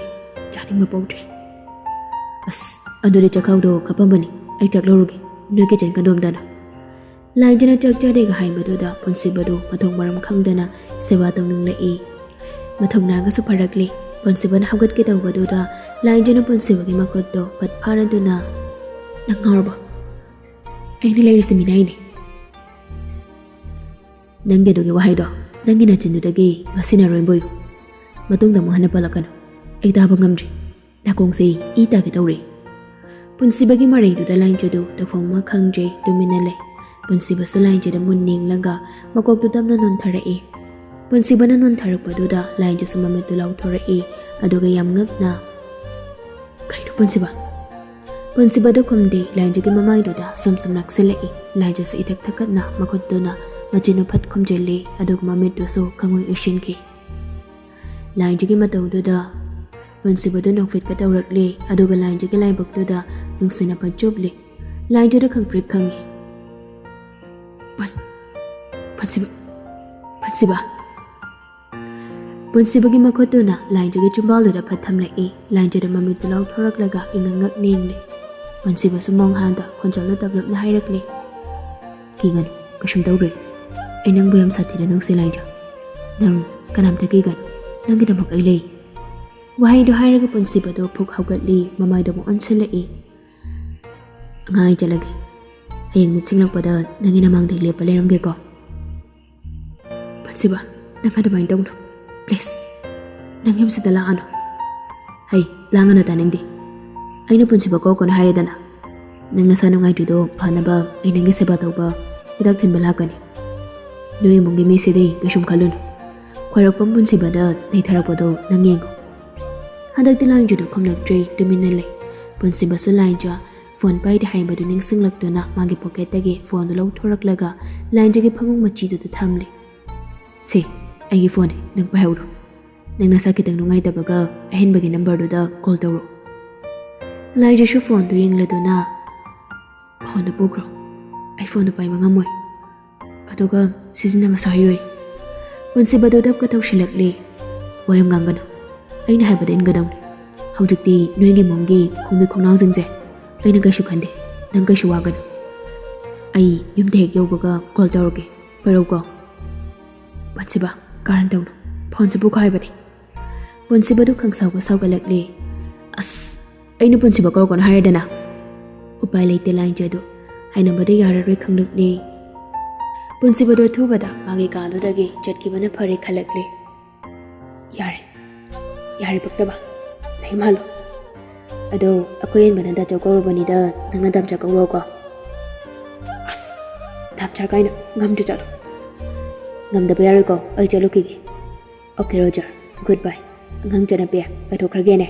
ꯆꯥꯅꯤꯡꯕ ꯄꯣꯛꯇ꯭ꯔꯦ꯫" "ꯑꯁ, ꯑꯗꯨꯗꯤ ꯆꯥꯛꯈꯥꯎꯗꯣ ꯀꯞꯄꯝꯕꯅꯤ꯫ ꯑꯩ ꯆꯥꯛ ꯂꯧꯔꯨꯒꯦ, ꯅꯣꯏ kitchen ꯀꯗꯣꯝꯗꯅ꯫" ꯂꯥꯏꯟꯖꯅ ꯆꯥꯛ ꯆꯥꯗꯦꯒ ꯍꯥꯏꯕꯗꯨꯗ ꯄꯨꯟꯁꯤꯕꯗꯨ ꯃꯊꯣꯡ ꯃꯔꯝ ꯈꯪꯗꯅ ꯁꯦꯕꯥ ꯇꯧꯅꯤꯡꯂꯛꯏ꯫ ꯃꯊꯧꯅꯥꯒꯁꯨ ꯐꯔꯛꯂꯦ꯫ ꯄꯨꯟꯁꯤꯕꯅ ꯍꯧꯒꯠꯀꯦ ꯇꯧꯕꯗꯨꯗ ꯂꯥꯏꯟꯖꯅ ꯄꯨꯟꯁꯤꯕꯒꯤ ꯃꯈꯨꯠꯇꯣ ꯐꯠ ꯐꯥꯔꯗꯨꯅ, "ꯅꯪ ꯉꯥꯎꯔꯕꯣ? ꯑꯩꯅ ꯂꯩꯔꯤꯁꯤ ꯃꯤꯅꯥꯏꯅꯦ꯫ ꯅꯪꯒꯤ ꯑꯗꯨꯒꯤ ꯋꯥꯍꯩꯗꯣ ꯅꯪꯒꯤ ꯅꯆꯤꯟꯗꯨꯗꯒꯤ ꯉꯁꯤꯅ ꯑꯔꯣꯏꯕ ꯑꯣꯏꯌꯨ꯫ ꯃꯇꯨꯡꯗ ꯑꯃꯨꯛ ꯍꯟꯅ ꯄꯜꯂꯛꯀꯅꯨ꯫ ꯑꯩ ꯇꯥꯕ ꯉꯝꯗ꯭ꯔꯦ꯫ ꯅꯥꯀꯣꯡꯁꯦ ꯏ ꯇꯥꯒꯦ ꯇꯧꯔꯦ꯫" ꯄꯨꯟꯁꯤꯕꯒꯤ ꯃꯔꯩꯗꯨꯗ ꯂꯥꯏꯟꯖꯗꯨ ꯇꯧꯐꯝ ꯑꯃ ꯈꯪꯗ꯭ꯔꯦ, ꯇꯨꯃꯤꯟꯅ ꯂꯩ꯫ ꯄꯨꯟꯁꯤꯕꯁꯨ ꯂꯥꯏꯟꯖꯗ ꯃꯨꯟ ꯌꯦꯡꯂꯒ ꯃꯀꯣꯛꯇꯨ ꯇꯞꯅ ꯅꯣꯟꯊꯔꯛꯏ꯫ ꯄꯨꯟꯁꯤꯕꯅ ꯅꯣꯟꯊꯔꯛꯄꯗꯨꯗ ꯂꯥꯏꯟꯖꯁꯨ ꯃꯃꯤꯠꯇꯨ ꯂꯥꯎꯊꯣꯔꯛꯏ, ꯑꯗꯨꯒ ꯌꯥꯝ ꯉꯛꯅ, "ꯀꯩꯅꯣ ꯄꯨꯟꯁꯤꯕ?" ꯄꯨꯟꯁꯤꯕꯗꯨ ꯈꯨꯝꯗꯦ, ꯂꯥꯏꯟꯖꯒꯤ ꯃꯃꯥꯏꯗꯨꯗ ꯁꯨꯝ ꯁꯨꯝ ꯅꯛꯁꯤꯜꯂꯛꯏ꯫ ꯂꯥꯏꯟꯖꯁꯨ ꯏꯊꯛ ꯊꯛꯀꯠꯅ ꯃꯈꯨꯠꯇꯨꯅ ꯃꯆꯤꯟ ꯎꯐꯠ ꯈꯨꯝꯖꯤꯜꯂꯤ, ꯑꯗꯨꯒ ꯃꯃꯤꯠꯇꯨꯁꯨ ꯈꯪꯎꯏ ꯎꯏꯁꯤꯟꯈꯤ꯫ ꯂꯥꯏꯟꯖꯒꯤ ꯃꯇꯧꯗꯨꯗ ꯄꯨꯟꯁꯤꯕꯗꯨ ꯅꯣꯛꯐꯦꯠꯀ ꯇꯧꯔꯛꯂꯦ, ꯑꯗꯨꯒ ꯂꯥꯏꯟꯖꯒꯤ ꯂꯥꯏꯕꯛꯇꯨꯗ ꯅꯨꯡꯁꯤꯅ ꯄꯠ ꯆꯨꯞꯂꯦ꯫ ꯂꯥꯏꯟꯖꯗ ꯈꯪꯄ꯭ꯔꯦꯛ ꯈꯪꯉꯤ꯫ "ꯄꯨꯟ-, ꯄꯨꯟꯁꯤꯕ, ꯄꯨꯟꯁꯤꯕ꯫" ꯄꯨꯟꯁꯤꯕꯒꯤ ꯃꯈꯨꯠꯇꯨꯅ ꯂꯥꯏꯟꯖꯒꯤ ꯆꯨꯝꯕꯥꯜꯗꯨꯗ ꯐꯠ ꯊꯝꯂꯛꯏ꯫ ꯂꯥꯏꯟꯖꯗ ꯃꯃꯤꯠꯇꯨ ꯂꯥꯎꯊꯣꯔꯛꯂꯒ ꯏꯉꯛ ꯉꯛ ꯌꯦꯡꯂꯦ꯫ ꯄꯨꯟꯁꯤꯕꯁꯨ ꯃꯣꯡ ꯍꯥꯟꯗ ꯈꯣꯟꯖꯦꯜꯗ ꯇꯞꯂꯞꯅ ꯍꯥꯏꯔꯛꯂꯦ, "ꯀꯤꯒꯅꯨ, ꯀꯩꯁꯨꯝ ꯇꯧꯔꯣꯏ꯫ ꯑꯩ ꯅꯪꯕꯨ ꯌꯥꯝ ꯁꯥꯊꯤꯅ ꯅꯨꯡꯁꯤ ꯂꯥꯏꯟꯖ꯫ ꯅꯪ ꯀꯅꯥꯝꯇ ꯀꯤꯒꯅꯨ꯫ ꯅꯪꯒꯤꯗꯃꯛ ꯑꯩ ꯂꯩ꯫" ꯋꯥꯍꯩꯗꯨ ꯍꯥꯏꯔꯒ ꯄꯨꯟꯁꯤꯕꯗꯣ ꯐꯨꯛ ꯍꯧꯒꯠꯂꯤ, ꯃꯃꯥꯏꯗꯣ ꯑꯃꯨꯛ ꯑꯣꯟꯁꯤꯜꯂꯛꯏ꯫ "ꯑꯉꯥꯡ, ꯑꯩ ꯆꯠꯂꯒꯦ꯫ ꯍꯌꯦꯡ ꯃꯤꯠ ꯁꯤꯡꯂꯛꯄꯗ ꯅꯪꯒꯤ ꯅꯃꯥꯡꯗ ꯂꯦꯞꯄ ꯂꯩꯔꯝꯒꯦꯀꯣ꯫ ꯄꯨꯟꯁꯤꯕ, ꯅꯪ ꯑꯗꯨꯃꯥꯏꯅ ꯇꯧꯅꯨ꯫ Please, ꯅꯪ ꯌꯨꯝꯁꯤꯗ ꯂꯥꯛꯑꯅꯨ꯫ ꯍꯩ, ꯂꯥꯡꯒꯅꯨ, ꯇꯥꯅꯤꯡꯗꯦ꯫ ꯑꯩꯅ ꯄꯨꯟꯁꯤꯕ ꯀꯧꯔꯛꯀꯅꯨ ꯍꯥꯏꯔꯦꯗꯅ꯫ ꯅꯪ ꯅꯁꯥ ꯅꯨꯡꯉꯥꯏꯇ꯭ꯔꯤꯗꯣ ꯐꯅꯕ ꯑꯩ ꯅꯪꯒꯤ ꯁꯦꯕꯥ ꯇꯧꯕ, ꯍꯤꯗꯥꯛ ꯊꯤꯟꯕ ꯂꯥꯛꯀꯅꯤ꯫ ꯅꯣꯏ ꯏꯃꯨꯡꯒꯤ ꯃꯤꯁꯤꯗꯤ ꯀꯩꯁꯨꯝ ꯈꯜꯂꯨꯅꯨ꯫ ꯈ꯭ꯋꯥꯏꯔꯥꯛꯄꯝ ꯄꯨꯟꯁꯤꯕꯗ ꯅꯩꯊꯔꯛꯄꯗꯣ ꯅꯪ ꯌꯦꯡꯉꯨ꯫" ꯍꯟꯗꯛꯇꯤ ꯂꯥꯏꯟꯖꯗꯨ ꯈꯨꯝꯂꯛꯇ꯭ꯔꯦ, ꯇꯨꯃꯤꯟꯅ ꯂꯩ꯫ ꯄꯨꯟꯁꯤꯕꯁꯨ ꯂꯥꯏꯟꯖ ꯐꯣꯟ ꯄꯥꯏꯗꯦ ꯍꯥꯏꯕꯗꯨ ꯅꯤꯡꯁꯤꯡꯂꯛꯇꯨꯅ ꯃꯥꯒꯤ ꯄꯣꯀꯦꯠꯇꯒꯤ ꯐꯣꯟꯗꯨ ꯂꯧꯊꯣꯔꯛꯂꯒ ꯂꯥꯏꯟꯖꯒꯤ ꯐꯃꯨꯡ ꯃꯆꯤꯗꯨꯗ ꯊꯝꯂꯦ꯫ "ꯁꯦ, ꯑꯩꯒꯤ ꯐꯣꯟꯅꯦ, ꯅꯪ ꯄꯥꯏꯍꯧꯔꯣ꯫ ꯅꯪ ꯅꯁꯥ ꯈꯤꯇꯪ ꯅꯨꯡꯉꯥꯏꯇꯕꯒ ꯑꯍꯦꯟꯕꯒꯤ ꯅꯝꯕꯔꯗꯨꯗ ꯀꯣꯜ ꯇꯧꯔꯣ꯫" ꯂꯥꯏꯟꯖꯁꯨ ꯐꯣꯟꯗꯨ ꯌꯦꯡꯂꯗꯨꯅ, "ꯐꯣꯟꯗꯨ ꯄꯨꯈ꯭ꯔꯣ꯫ ꯑꯩ ꯐꯣꯟꯗꯨ ꯄꯥꯏꯕ ꯉꯝꯃꯣꯏ꯫ ꯑꯗꯨꯒ ꯁꯤꯖꯤꯟꯅꯕꯁꯨ ꯍꯩꯔꯣꯏ꯫" ꯄꯨꯟꯁꯤꯕꯗꯨ ꯗꯞꯀ ꯇꯧꯁꯤꯜꯂꯛꯂꯦ꯫ "ꯋꯥ ꯌꯥꯝ ꯉꯥꯡꯒꯅꯨ꯫ ꯑꯩꯅ ꯍꯥꯏꯕꯗ ꯏꯟꯒꯗꯧꯅꯤ꯫ ꯍꯧꯖꯤꯛꯇꯤ ꯅꯣꯏꯒꯤ ꯏꯃꯨꯡꯒꯤ ꯈꯣꯡꯕꯤ ꯈꯣꯡꯅꯥꯡꯁꯤꯡꯁꯦ ꯑꯩꯅ ꯀꯩꯁꯨ ꯈꯟꯗꯦ꯫ ꯅꯪ ꯀꯩꯁꯨ ꯋꯥꯒꯅꯨ꯫ ꯑꯩ ꯌꯨꯝꯗ ꯍꯦꯛ ꯌꯧꯕꯒ ꯀꯣꯜ ꯇꯧꯔꯛꯀꯦ꯫ ꯄꯥꯏꯔꯧꯀꯣ꯫" "ꯄꯨꯟꯁꯤꯕ, ꯀꯥꯔꯟ ꯇꯧꯅꯨ꯫ ꯐꯣꯟꯁꯤꯕꯨ ꯈꯥꯏꯕꯅꯤ꯫" ꯄꯨꯟꯁꯤꯕꯗꯨ ꯈꯪꯁꯥꯎꯒ ꯁꯥꯎꯒꯠꯂꯛꯂꯦ꯫ "ꯑꯁ, ꯑꯩꯅ ꯄꯨꯟꯁꯤꯕ ꯀꯧꯔꯛꯀꯅꯨ ꯍꯥꯏꯔꯗꯅ꯫" ꯎꯄꯥꯏ ꯂꯩꯇꯦ, ꯂꯥꯏꯟꯖꯗꯨ ꯍꯥꯏꯅꯕꯗ ꯌꯥꯔꯔꯣꯏ ꯈꯪꯂꯛꯂꯦ꯫ ꯄꯨꯟꯁꯤꯕꯗꯨ ꯑꯊꯨꯕꯗ ꯃꯥꯒꯤ ꯀꯥꯗꯨꯗꯒꯤ ꯆꯠꯈꯤꯕꯅ ꯐꯔꯦ ꯈꯜꯂꯛꯂꯦ꯫ "ꯌꯥꯔꯦ, ꯌꯥꯔꯦ ꯄꯛꯇꯕ꯫ ꯅꯌꯨꯝ ꯍꯜꯂꯣ꯫ ꯑꯗꯣ ꯑꯩꯈꯣꯏ ꯍꯦꯟꯕꯅ ꯗꯥꯆꯧ ꯀꯧꯔꯕꯅꯤꯗ ꯅꯪꯅ ꯗꯥꯝꯆꯥ ꯀꯧꯔꯣꯀꯣ꯫" "ꯑꯁ, ꯗꯥꯝꯆꯥ ꯀꯥꯏꯅ, ꯉꯝꯗ꯭ꯔꯦ, ꯆꯠꯂꯣ꯫" "ꯉꯝꯗꯕ ꯌꯥꯔꯣꯏꯀꯣ, ꯑꯩ ꯆꯠꯂꯨꯈꯤꯒꯦ꯫" "Okay Roger, good bye꯫ ꯑꯉꯥꯡ ꯆꯠꯅꯕꯤ, ꯄꯥꯏꯊꯣꯛꯈ꯭ꯔꯒꯦꯅꯦ꯫"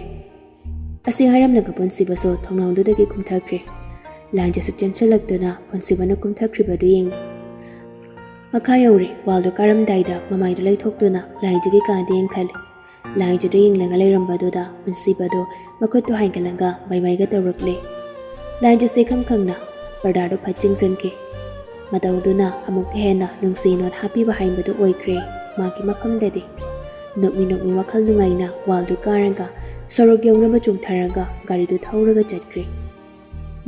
ꯑꯁꯤ ꯍꯥꯏꯔꯝꯂꯒ ꯄꯨꯟꯁꯤꯕꯁꯨ ꯊꯣꯡꯅꯥꯎꯗꯨꯗꯒꯤ ꯀꯨꯝꯊꯈ꯭ꯔꯦ꯫ ꯂꯥꯏꯟꯖꯁꯨ ꯆꯦꯟꯁꯤꯜꯂꯛꯇꯨꯅ ꯄꯨꯟꯁꯤꯕꯅ ꯀꯨꯝꯊꯈ꯭ꯔꯤꯕꯗꯨ ꯌꯦꯡꯉꯤ꯫ ꯃꯈꯥ ꯌꯧꯔꯦ, ꯋꯥꯜꯗꯨ ꯀꯥꯔꯝꯗꯥꯏꯗ ꯃꯃꯥꯏꯗꯨ ꯂꯩꯊꯣꯛꯇꯨꯅ ꯂꯥꯏꯟꯖꯒꯤ ꯀꯥꯗ ꯌꯦꯡꯈꯠꯂꯦ꯫ ꯂꯥꯏꯟꯖꯗꯨ ꯌꯦꯡꯂꯒ ꯂꯩꯔꯝꯕꯗꯨꯗ ꯄꯨꯟꯁꯤꯕꯗꯨ ꯃꯈꯨꯠꯇꯨ ꯍꯥꯏꯒꯠꯂꯒ ꯕꯥꯏ ꯕꯥꯏꯒ ꯇꯧꯔꯛꯂꯦ꯫ ꯂꯥꯏꯟꯖꯁꯨ ꯏꯈꯪ ꯈꯪꯅ ꯄꯔꯗꯥꯗꯨ ꯐꯠ ꯆꯤꯡꯁꯤꯟꯈꯤ꯫ ꯃꯇꯧꯗꯨꯅ ꯑꯃꯨꯛꯀ ꯍꯦꯟꯅ ꯅꯨꯡꯁꯤ ꯅꯣꯠ ꯍꯥꯞꯄꯤꯕ ꯍꯥꯏꯕꯗꯨ ꯑꯣꯏꯈ꯭ꯔꯦ ꯃꯥꯒꯤ ꯃꯐꯝꯗꯗꯤ꯫ ꯅꯣꯛꯃꯤ ꯅꯣꯛꯃꯤ ꯋꯥꯈꯜ ꯅꯨꯡꯉꯥꯏꯅ ꯋꯥꯜꯗꯨ ꯀꯥꯔꯒ ꯁꯣꯔꯣꯛ ꯌꯧꯅꯕ ꯆꯣꯡꯊꯔꯒ ꯒꯥꯔꯤꯗꯨ ꯊꯧꯔꯒ ꯆꯠꯈ꯭ꯔꯦ꯫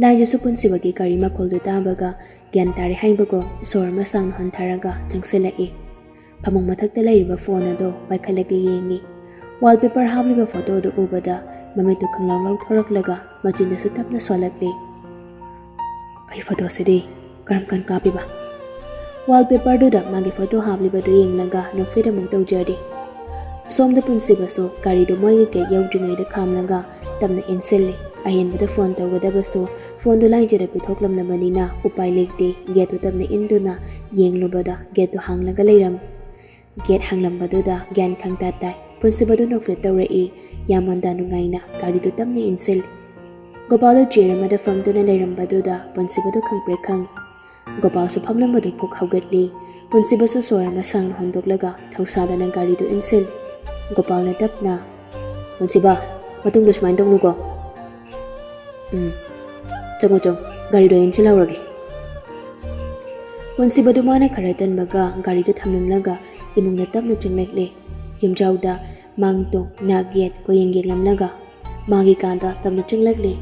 ꯂꯥꯏꯟꯖꯁꯨ ꯄꯨꯟꯁꯤꯕꯒꯤ ꯒꯥꯔꯤ ꯃꯈꯣꯜꯗꯨ ꯇꯥꯕꯒ ꯒ꯭ꯌꯥꯟ ꯇꯥꯔꯦ ꯍꯥꯏꯕꯒꯨꯝ ꯁꯣꯔ ꯑꯃ ꯁꯥꯡꯅ ꯍꯣꯟꯊꯔꯒ ꯆꯪꯁꯤꯜꯂꯛꯏ꯫ ꯐꯃꯨꯡ ꯃꯊꯛꯇ ꯂꯩꯔꯤꯕ ꯐꯣꯟ ꯑꯗꯨ ꯄꯥꯏꯈꯠꯂꯒ ꯌꯦꯡꯉꯤ꯫ Wallpaper ꯍꯥꯞꯂꯤꯕ ꯐꯣꯇꯣꯗꯨ ꯎꯕꯗ ꯃꯃꯤꯠꯇꯨ ꯈꯪꯂꯥꯎ ꯂꯥꯎꯊꯣꯔꯛꯂꯒ ꯃꯆꯤꯟꯗꯁꯨ ꯇꯞꯅ ꯁꯣꯜꯂꯛꯂꯤ꯫ ꯑꯩ ꯐꯣꯇꯣꯁꯤꯗꯤ ꯀꯔꯝ ꯀꯥꯟ ꯀꯥꯞꯄꯤꯕ? Wallpaperꯗꯨꯗ ꯃꯥꯒꯤ ꯐꯣꯇꯣ ꯍꯥꯞꯂꯤꯕꯗꯨ ꯌꯦꯡꯂꯒ ꯅꯣꯛꯐꯦꯠ ꯑꯃꯨꯛ ꯇꯧꯖꯔꯤ꯫ ꯑꯁꯣꯝꯗ ꯄꯨꯟꯁꯤꯕꯁꯨ ꯒꯥꯔꯤꯗꯨ ꯃꯣꯏꯒꯤ gate ꯌꯧꯗ꯭ꯔꯤꯉꯩꯗ ꯈꯥꯝꯂꯒ ꯇꯞꯅ ꯏꯟꯁꯤꯜꯂꯤ꯫ ꯑꯍꯦꯟꯕꯗ phone ꯇꯧꯒꯗꯕꯁꯨ phoneꯗꯨ line ꯁꯤꯗ ꯄꯤꯊꯣꯛꯂꯝꯂꯕꯅꯤꯅ ꯎꯄꯥꯏ ꯂꯩꯇꯦ꯫ Gateꯇꯨ ꯇꯞꯅ ꯏꯟꯗꯨꯅ ꯌꯦꯡꯂꯨꯕꯗ gateꯇꯨ ꯍꯥꯡꯂꯒ ꯂꯩꯔꯝꯃꯤ꯫ Gate ꯍꯥꯡꯂꯝꯕꯗꯨꯗ ꯒ꯭ꯌꯥꯟ ꯈꯪꯇꯥ ꯇꯥꯏ꯫ ꯄꯨꯟꯁꯤꯕꯗꯨ ꯅꯣꯛꯐꯦꯠ ꯇꯧꯔꯛꯏ꯫ ꯌꯥꯝꯃꯟꯗ ꯅꯨꯡꯉꯥꯏꯅ ꯒꯥꯔꯤꯗꯨ ꯇꯞꯅ ꯏꯟꯁꯤꯜꯂꯤ꯫ ꯒꯣꯄꯥꯜꯗꯨ chair ꯑꯃꯗ ꯐꯝꯗꯨꯅ ꯂꯩꯔꯝꯕꯗꯨꯗ ꯄꯨꯟꯁꯤꯕꯗꯨ ꯈꯪꯄ꯭ꯔꯦꯛ ꯈꯪꯏ꯫ ꯒꯣꯄꯥꯜꯁꯨ ꯐꯝꯂꯝꯕꯗꯨ ꯐꯨꯛ ꯍꯧꯒꯠꯂꯤ꯫ ꯄꯨꯟꯁꯤꯕꯁꯨ ꯁꯣꯔ ꯑꯃ ꯁꯥꯡꯅ ꯍꯣꯟꯗꯣꯛꯂꯒ ꯊꯧꯁꯥꯗꯅ ꯒꯥꯔꯤꯗꯨ ꯏꯟꯁꯤꯜꯂꯤ꯫ ꯒꯣꯄꯥꯜꯅ ꯇꯞꯅ, "ꯄꯨꯟꯁꯤꯕ, ꯃꯇꯨꯡꯗ ꯁꯨꯃꯥꯏꯅ ꯇꯧꯅꯨꯀꯣ꯫" "ꯎꯝ, ꯆꯪꯉꯣ, ꯆꯪꯉꯣ, ꯒꯥꯔꯤꯗꯣ ꯑꯩ ꯏꯟꯁꯤꯜꯍꯧꯔꯒꯦ꯫" ꯄꯨꯟꯁꯤꯕꯗꯨ ꯃꯥꯅ ꯈꯔ ꯇꯟꯕꯒ ꯒꯥꯔꯤꯗꯨ ꯊꯝꯂꯝꯂꯒ ꯏꯃꯨꯡꯗ ꯇꯞꯅ ꯆꯪꯂꯛꯂꯦ꯫ ꯌꯨꯝꯖꯥꯎꯗ ꯃꯥꯡ ꯇꯨꯡ ꯅꯥꯛ ꯌꯦꯠ ꯀꯣꯏꯌꯦꯡ ꯌꯦꯡꯂꯝꯂꯒ ꯃꯥꯒꯤ ꯀꯥꯗ ꯇꯞꯅ ꯆꯪꯂꯛꯂꯦ꯫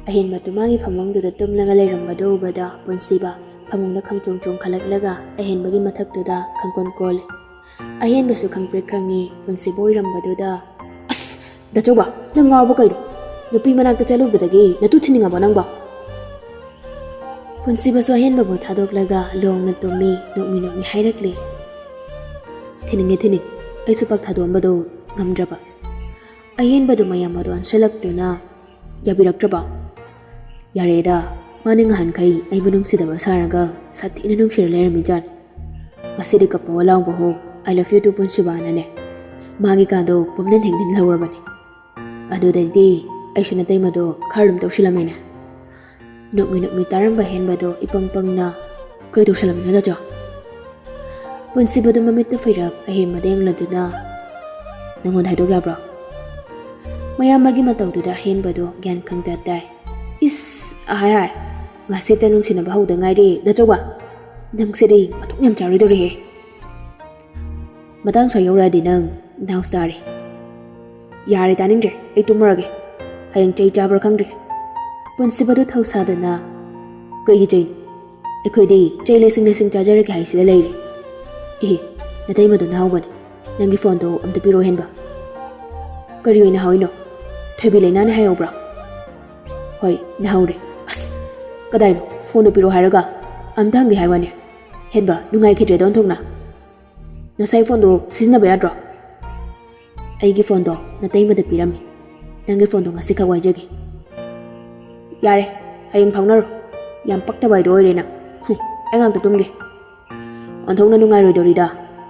ꯑꯍꯦꯟꯕꯗꯨ ꯃꯥꯒꯤ ꯐꯃꯨꯡꯗꯨꯗ ꯇꯨꯝꯂꯒ ꯂꯩꯔꯝꯕꯗꯨ ꯎꯕꯗ ꯄꯨꯟꯁꯤꯕ ꯐꯃꯨꯡꯗ ꯈꯪꯆꯣꯡ ꯆꯣꯡꯈꯠꯂꯛꯂꯒ ꯑꯍꯦꯟꯕꯒꯤ ꯃꯊꯛꯇꯨꯗ ꯈꯪꯀꯣꯟ ꯀꯣꯜꯂꯦ꯫ ꯑꯍꯦꯟꯕꯁꯨ ꯈꯪꯄ꯭ꯔꯦꯛ ꯈꯪꯉꯤ ꯄꯨꯟꯁꯤꯕ ꯑꯣꯏꯔꯝꯕꯗꯨꯗ꯫ "ꯑꯁ! ꯗꯥꯆꯧꯕ, ꯅꯪ ꯉꯥꯎꯔꯕ ꯀꯩꯅꯣ? ꯅꯨꯄꯤ ꯃꯅꯥꯛꯇ ꯆꯠꯂꯨꯕꯗꯒꯤ ꯅꯇꯨ ꯊꯤꯅꯤꯡꯉꯕꯣ ꯅꯪꯕꯣ?" ꯄꯨꯟꯁꯤꯕꯁꯨ ꯑꯍꯦꯟꯕꯕꯨ ꯊꯥꯗꯣꯛꯂꯒ ꯂꯣꯡꯅ ꯇꯨꯝꯃꯤ꯫ ꯅꯣꯛꯃꯤ ꯅꯣꯛꯃꯤ ꯍꯥꯏꯔꯛꯂꯤ, "ꯊꯤꯅꯤꯡꯉꯦ, ꯊꯤꯅꯤꯡ꯫ ꯑꯩꯁꯨ ꯄꯥꯛ ꯊꯥꯗꯣꯛꯑꯝꯕꯗꯣ ꯉꯝꯗ꯭ꯔꯕ꯫" ꯑꯍꯦꯟꯕꯗꯨ ꯃꯌꯥꯝ ꯑꯗꯨ ꯑꯣꯟꯁꯤꯜꯂꯛꯇꯨꯅ, "ꯌꯥꯕꯤꯔꯛꯇ꯭ꯔꯕꯣ?" "ꯌꯥꯔꯦꯗ, ꯃꯥꯅ ꯉꯍꯥꯟꯈꯩ ꯑꯩꯕꯨ ꯅꯨꯡꯁꯤꯗꯕ ꯁꯥꯔꯒ ꯁꯥꯊꯤꯅ ꯅꯨꯡꯁꯤꯔ ꯂꯩꯔꯝꯃꯤꯖꯥꯠꯅꯤ꯫ ꯉꯁꯤꯗꯤ ꯀꯞꯄꯍꯣ ꯂꯥꯎꯕꯍꯣ, I love you too ꯄꯨꯟꯁꯤꯕꯥꯅꯅꯦ ꯃꯥꯒꯤ ꯀꯥꯗꯣ ꯄꯨꯝꯅꯤꯟ ꯍꯦꯛ ꯅꯤꯟꯍꯧꯔꯕꯅꯤ꯫ ꯑꯗꯨꯗꯩꯗꯤ ꯑꯩꯁꯨ ꯅꯇꯩꯃꯗꯣ ꯈꯔ ꯑꯗꯨꯝ ꯇꯧꯁꯤꯜꯂꯝꯃꯦꯅꯦ꯫" ꯅꯣꯛꯃꯤ ꯅꯣꯛꯃꯤ ꯇꯥꯔꯝꯕ ꯑꯍꯦꯟꯕꯗꯣ ꯏꯄꯪ ꯄꯪꯅ, "ꯀꯩ ꯇꯧꯁꯜꯂꯝꯃꯤꯅꯣ ꯗꯥꯆꯧ?" ꯄꯨꯟꯁꯤꯕꯗꯨ ꯃꯃꯤꯠꯇ ꯐꯩꯔꯞ ꯑꯍꯦꯟꯕꯗ ꯌꯦꯡꯂꯗꯨꯅ, "ꯅꯪꯉꯣꯟꯗ ꯍꯥꯏꯗꯣꯛ ꯌꯥꯕ꯭ꯔꯣ?" ꯃꯌꯥꯝꯕꯒꯤ ꯃꯇꯧꯗꯨꯗ ꯑꯍꯦꯟꯕꯗꯣ ꯒ꯭ꯌꯥꯟ ꯈꯪꯇ ꯇꯥꯏ꯫ "ꯏꯁ, ꯑꯍꯥꯏ ꯍꯥꯏ, ꯉꯁꯤꯇ ꯅꯨꯡꯁꯤꯅꯕ ꯍꯧꯗ ꯉꯥꯏꯔꯤ ꯗꯥꯆꯧꯕ꯫ ꯅꯪꯁꯤꯗꯤ ꯃꯇꯣꯡ ꯌꯥꯝ ꯆꯥꯔꯣꯏꯗꯧꯔꯤꯍꯦ꯫ ꯃꯇꯥꯡ ꯁ꯭ꯋꯥꯏ ꯌꯧꯔꯛꯑꯗꯤ ꯅꯪ ꯅꯥꯎꯁ ꯇꯥꯔꯦ꯫" "ꯌꯥꯔꯦ, ꯇꯥꯅꯤꯡꯗ꯭ꯔꯦ, ꯑꯩ ꯇꯨꯝꯃꯨꯔꯒꯦ꯫ ꯍꯌꯦꯡ ꯆꯩ ꯆꯥꯕ꯭ꯔꯥ ꯈꯪꯗ꯭ꯔꯦ꯫" ꯄꯨꯟꯁꯤꯕꯗꯨ ꯊꯧꯁꯥꯗꯅ, "ꯀꯩꯒꯤ ꯆꯩꯅꯣ? ꯑꯩꯈꯣꯏꯗꯤ ꯆꯩ ꯂꯩꯁꯤꯡ ꯂꯩꯁꯤꯡ ꯆꯥꯖꯔꯒꯦ ꯍꯥꯏꯁꯤꯗ ꯂꯩꯔꯦ꯫ ꯏꯍꯦ, ꯅꯇꯩꯃꯗꯨꯅ ꯍꯧꯕꯅꯦ꯫ ꯅꯪꯒꯤ phoneꯗꯣ ꯑꯝꯇ ꯄꯤꯔꯛꯑꯣ, ꯍꯦꯟꯕ꯫" "ꯀꯔꯤ ꯑꯣꯏꯅ ꯍꯥꯏꯅꯣ? ꯊꯣꯏꯕꯤ ꯂꯩꯅꯥꯅꯦ ꯍꯥꯏꯍꯧꯕ꯭ꯔꯣ?" "ꯍꯣꯏ, ꯅꯥꯍꯧꯔꯦ꯫" "ꯑꯁ, ꯀꯗꯥꯏꯅꯣ? ꯐꯣꯟꯗꯣ ꯄꯤꯔꯛꯑꯣ ꯍꯥꯏꯔꯒ꯫ ꯑꯝꯇ ꯍꯪꯒꯦ ꯍꯥꯏꯕꯅꯦ꯫ ꯍꯦꯟꯕ, ꯅꯨꯡꯉꯥꯏꯈꯤꯗ꯭ꯔꯦꯗ ꯑꯣꯟꯊꯣꯛꯅ꯫ ꯅꯁꯥꯏ ꯐꯣꯟꯗꯣ ꯁꯤꯖꯤꯟꯅꯕ ꯌꯥꯗ꯭ꯔꯣ?" "ꯑꯩꯒꯤ ꯐꯣꯟꯗꯣ ꯅꯇꯩꯃꯗ ꯄꯤꯔꯝꯃꯤ꯫ ꯅꯪꯒꯤ ꯐꯣꯟꯗꯣ ꯉꯁꯤꯈꯛ ꯋꯥꯏꯖꯒꯦ꯫" "ꯌꯥꯔꯦ, ꯍꯌꯦꯡ ꯐꯥꯎꯅꯔꯣ꯫ ꯌꯥꯝ ꯄꯛꯇꯕ ꯍꯥꯏꯗꯣ ꯑꯣꯏꯔꯦ ꯅꯪ꯫ ꯍꯨꯝ, ꯑꯩ ꯉꯥꯛꯇ ꯇꯨꯝꯒꯦ꯫" "ꯑꯣꯟꯊꯣꯛꯅ ꯅꯨꯡꯉꯥꯏꯔꯣꯏꯗꯧꯔꯤꯗ꯫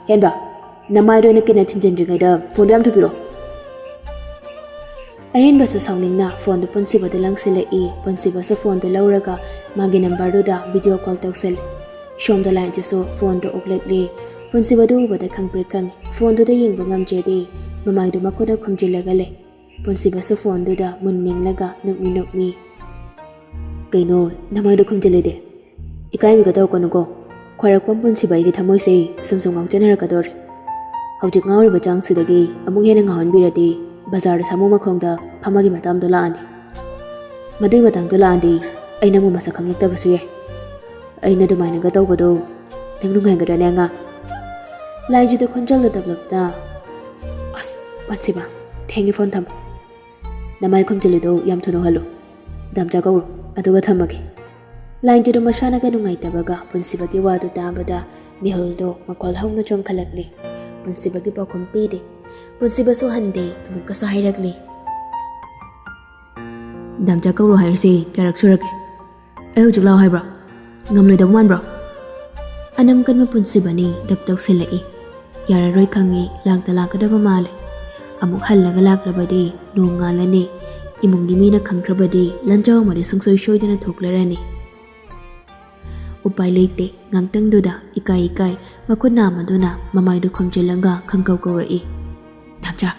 ꯍꯦꯟꯕ, ꯅꯃꯥꯏꯗꯣ ꯑꯩꯅ ꯀꯤꯟꯅ ꯊꯤꯟꯖꯤꯟꯗ꯭ꯔꯤꯉꯩꯗ ꯐꯣꯟꯗꯣ ꯌꯥꯝ ꯊꯨ ꯄꯤꯔꯛꯑꯣ꯫" ꯑꯍꯦꯟꯕꯁꯨ ꯁꯥꯎꯅꯤꯡꯅ ꯐꯣꯟꯗꯨ ꯄꯨꯟꯁꯤꯕꯗ ꯂꯪꯁꯤꯜꯂꯛꯏ꯫ ꯄꯨꯟꯁꯤꯕꯁꯨ ꯐꯣꯟꯗꯨ ꯂꯧꯔꯒ ꯃꯥꯒꯤ ꯅꯝꯕꯔꯗꯨꯗ ꯚꯤꯗꯤꯑꯣ ꯀꯣꯜ ꯇꯧꯁꯜꯂꯤ꯫ ꯁꯣꯝꯗ ꯂꯥꯏꯟꯁꯤꯁꯨ ꯐꯣꯟꯗꯨ ꯑꯣꯛꯂꯛꯂꯤ꯫ ꯄꯨꯟꯁꯤꯕꯗꯨ ꯎꯕꯗ ꯈꯪꯄ꯭ꯔꯦꯛ ꯈꯪꯉꯤ꯫ ꯐꯣꯟꯗꯨꯗ ꯌꯦꯡꯕ ꯉꯝꯖꯗꯦ꯫ ꯃꯃꯥꯏꯗꯨ ꯃꯈꯨꯠꯅ ꯈꯨꯝꯖꯤꯜꯂꯒ ꯂꯩ꯫ ꯄꯨꯟꯁꯤꯕꯁꯨ ꯐꯣꯟꯗꯨꯗ ꯃꯨꯟ ꯌꯦꯡꯂꯒ ꯅꯣꯛꯃꯤ ꯅꯣꯛꯃꯤ꯫ "ꯀꯩꯅꯣ, ꯅꯃꯥꯏꯗꯣ ꯈꯨꯝꯖꯤꯜꯂꯤꯗꯤ? ꯏꯀꯥꯏꯕꯤꯒ ꯇꯧꯔꯛꯀꯅꯨꯀꯣ꯫ ꯈ꯭ꯋꯥꯏꯔꯥꯛꯄꯝ ꯄꯨꯟꯁꯤꯕ ꯑꯩꯒꯤ ꯊꯃꯣꯏꯁꯦ ꯁꯨꯝ ꯁꯨꯝ ꯉꯥꯎꯆꯦꯟꯅꯔꯛꯀꯗꯧꯔꯦ꯫ ꯍꯧꯖꯤꯛ ꯉꯥꯎꯔꯤꯕ ꯆꯥꯡꯁꯤꯗꯒꯤ ꯑꯃꯨꯛ ꯍꯦꯟꯅ ꯉꯥꯎꯍꯟꯕꯤꯔꯗꯤ ꯕꯖꯥꯔꯗ ꯁꯥꯃꯨ ꯃꯈꯣꯡꯗ ꯐꯝꯃꯒꯤ ꯃꯇꯥꯡꯗꯣ ꯂꯥꯛꯑꯅꯤ꯫ ꯃꯗꯨꯒꯤ ꯃꯇꯥꯡꯗꯣ ꯂꯥꯛꯑꯗꯤ ꯑꯩ ꯅꯪꯕꯨ ꯃꯁꯛ ꯈꯪꯂꯛꯇꯕꯁꯨ ꯌꯥꯏ꯫ ꯑꯩꯅ ꯑꯗꯨꯃꯥꯏꯅꯒ ꯇꯧꯕꯗꯣ ꯅꯪ ꯅꯨꯡꯉꯥꯏꯒꯗ꯭ꯔꯅꯦ ꯑꯉꯥꯡ?" ꯂꯥꯏꯖꯤꯗ ꯈꯣꯟꯖꯦꯜꯗꯣ ꯇꯞꯂꯞꯇ, "ꯑꯁ, ꯄꯨꯟꯁꯤꯕ, ꯊꯦꯡꯉꯦ, ꯐꯣꯟ ꯊꯝꯃꯣ꯫ ꯅꯃꯥꯏ ꯈꯨꯝꯖꯤꯜꯂꯤꯗꯣ ꯌꯥꯝ ꯊꯨꯅ ꯎꯍꯜꯂꯨ꯫ ꯗꯥꯝꯆꯥ ꯀꯧꯔꯣ, ꯑꯗꯨꯒ ꯊꯝꯃꯒꯦ꯫" ꯂꯥꯏꯟꯖꯤꯗꯣ ꯃꯁꯥꯅꯒ ꯅꯨꯡꯉꯥꯏꯇꯕꯒ ꯄꯨꯟꯁꯤꯕꯒꯤ ꯋꯥꯗꯨ ꯇꯥꯕꯗ ꯃꯤꯍꯨꯜꯗꯣ ꯃꯈꯣꯜ ꯍꯧꯅ ꯆꯣꯡꯈꯠꯂꯛꯂꯤ꯫ ꯄꯨꯟꯁꯤꯕꯒꯤ ꯄꯥꯎꯈꯨꯝ ꯄꯤꯗꯦ꯫ ꯄꯨꯟꯁꯤꯕꯁꯨ ꯍꯟꯗꯦ, ꯑꯃꯨꯛꯀꯁꯨ ꯍꯥꯏꯔꯛꯂꯤ, "ꯗꯥꯝꯆꯥ ꯀꯧꯔꯣ ꯍꯥꯏꯔꯤꯁꯤ ꯀꯌꯥꯔꯛ ꯁꯨꯔꯒꯦ? ꯑꯩ ꯍꯧꯖꯤꯛ ꯂꯥꯛꯑꯣ ꯍꯥꯏꯕ꯭ꯔꯣ? ꯉꯝꯂꯣꯏꯗꯕ ꯃꯥꯟꯕ꯭ꯔꯣ?" ꯑꯅꯝ ꯀꯟꯕ ꯄꯨꯟꯁꯤꯕꯅꯤ ꯗꯞ ꯇꯧꯁꯤꯜꯂꯛꯏ꯫ ꯌꯥꯔꯔꯣꯏ ꯈꯪꯉꯤ, ꯂꯥꯛꯇ ꯂꯥꯛꯀꯗꯕ ꯃꯥꯜꯂꯦ꯫ ꯑꯃꯨꯛ ꯍꯜꯂꯒ ꯂꯥꯛꯂꯕꯗꯤ ꯅꯣꯡ ꯉꯥꯜꯂꯅꯤ꯫ ꯏꯃꯨꯡꯒꯤ ꯃꯤꯅ ꯈꯪꯈ꯭ꯔꯕꯗꯤ ꯂꯟꯖꯥꯎ ꯑꯃꯗꯤ ꯁꯨꯡꯁꯣꯏ ꯁꯣꯏꯗꯅ ꯊꯣꯛꯂꯔꯅꯤ꯫ ꯎꯄꯥꯏ ꯂꯩꯇꯦ꯫ ꯉꯥꯛꯇꯪꯗꯨꯗ ꯏꯀꯥꯏ ꯏꯀꯥꯏ ꯃꯈꯨꯠ ꯅꯥꯝꯃꯗꯨꯅ ꯃꯃꯥꯏꯗꯨ ꯈꯨꯝꯖꯤꯜꯂꯒ ꯈꯪꯀꯧ ꯀꯧꯔꯛꯏ, "ꯗꯥꯝꯆꯥ,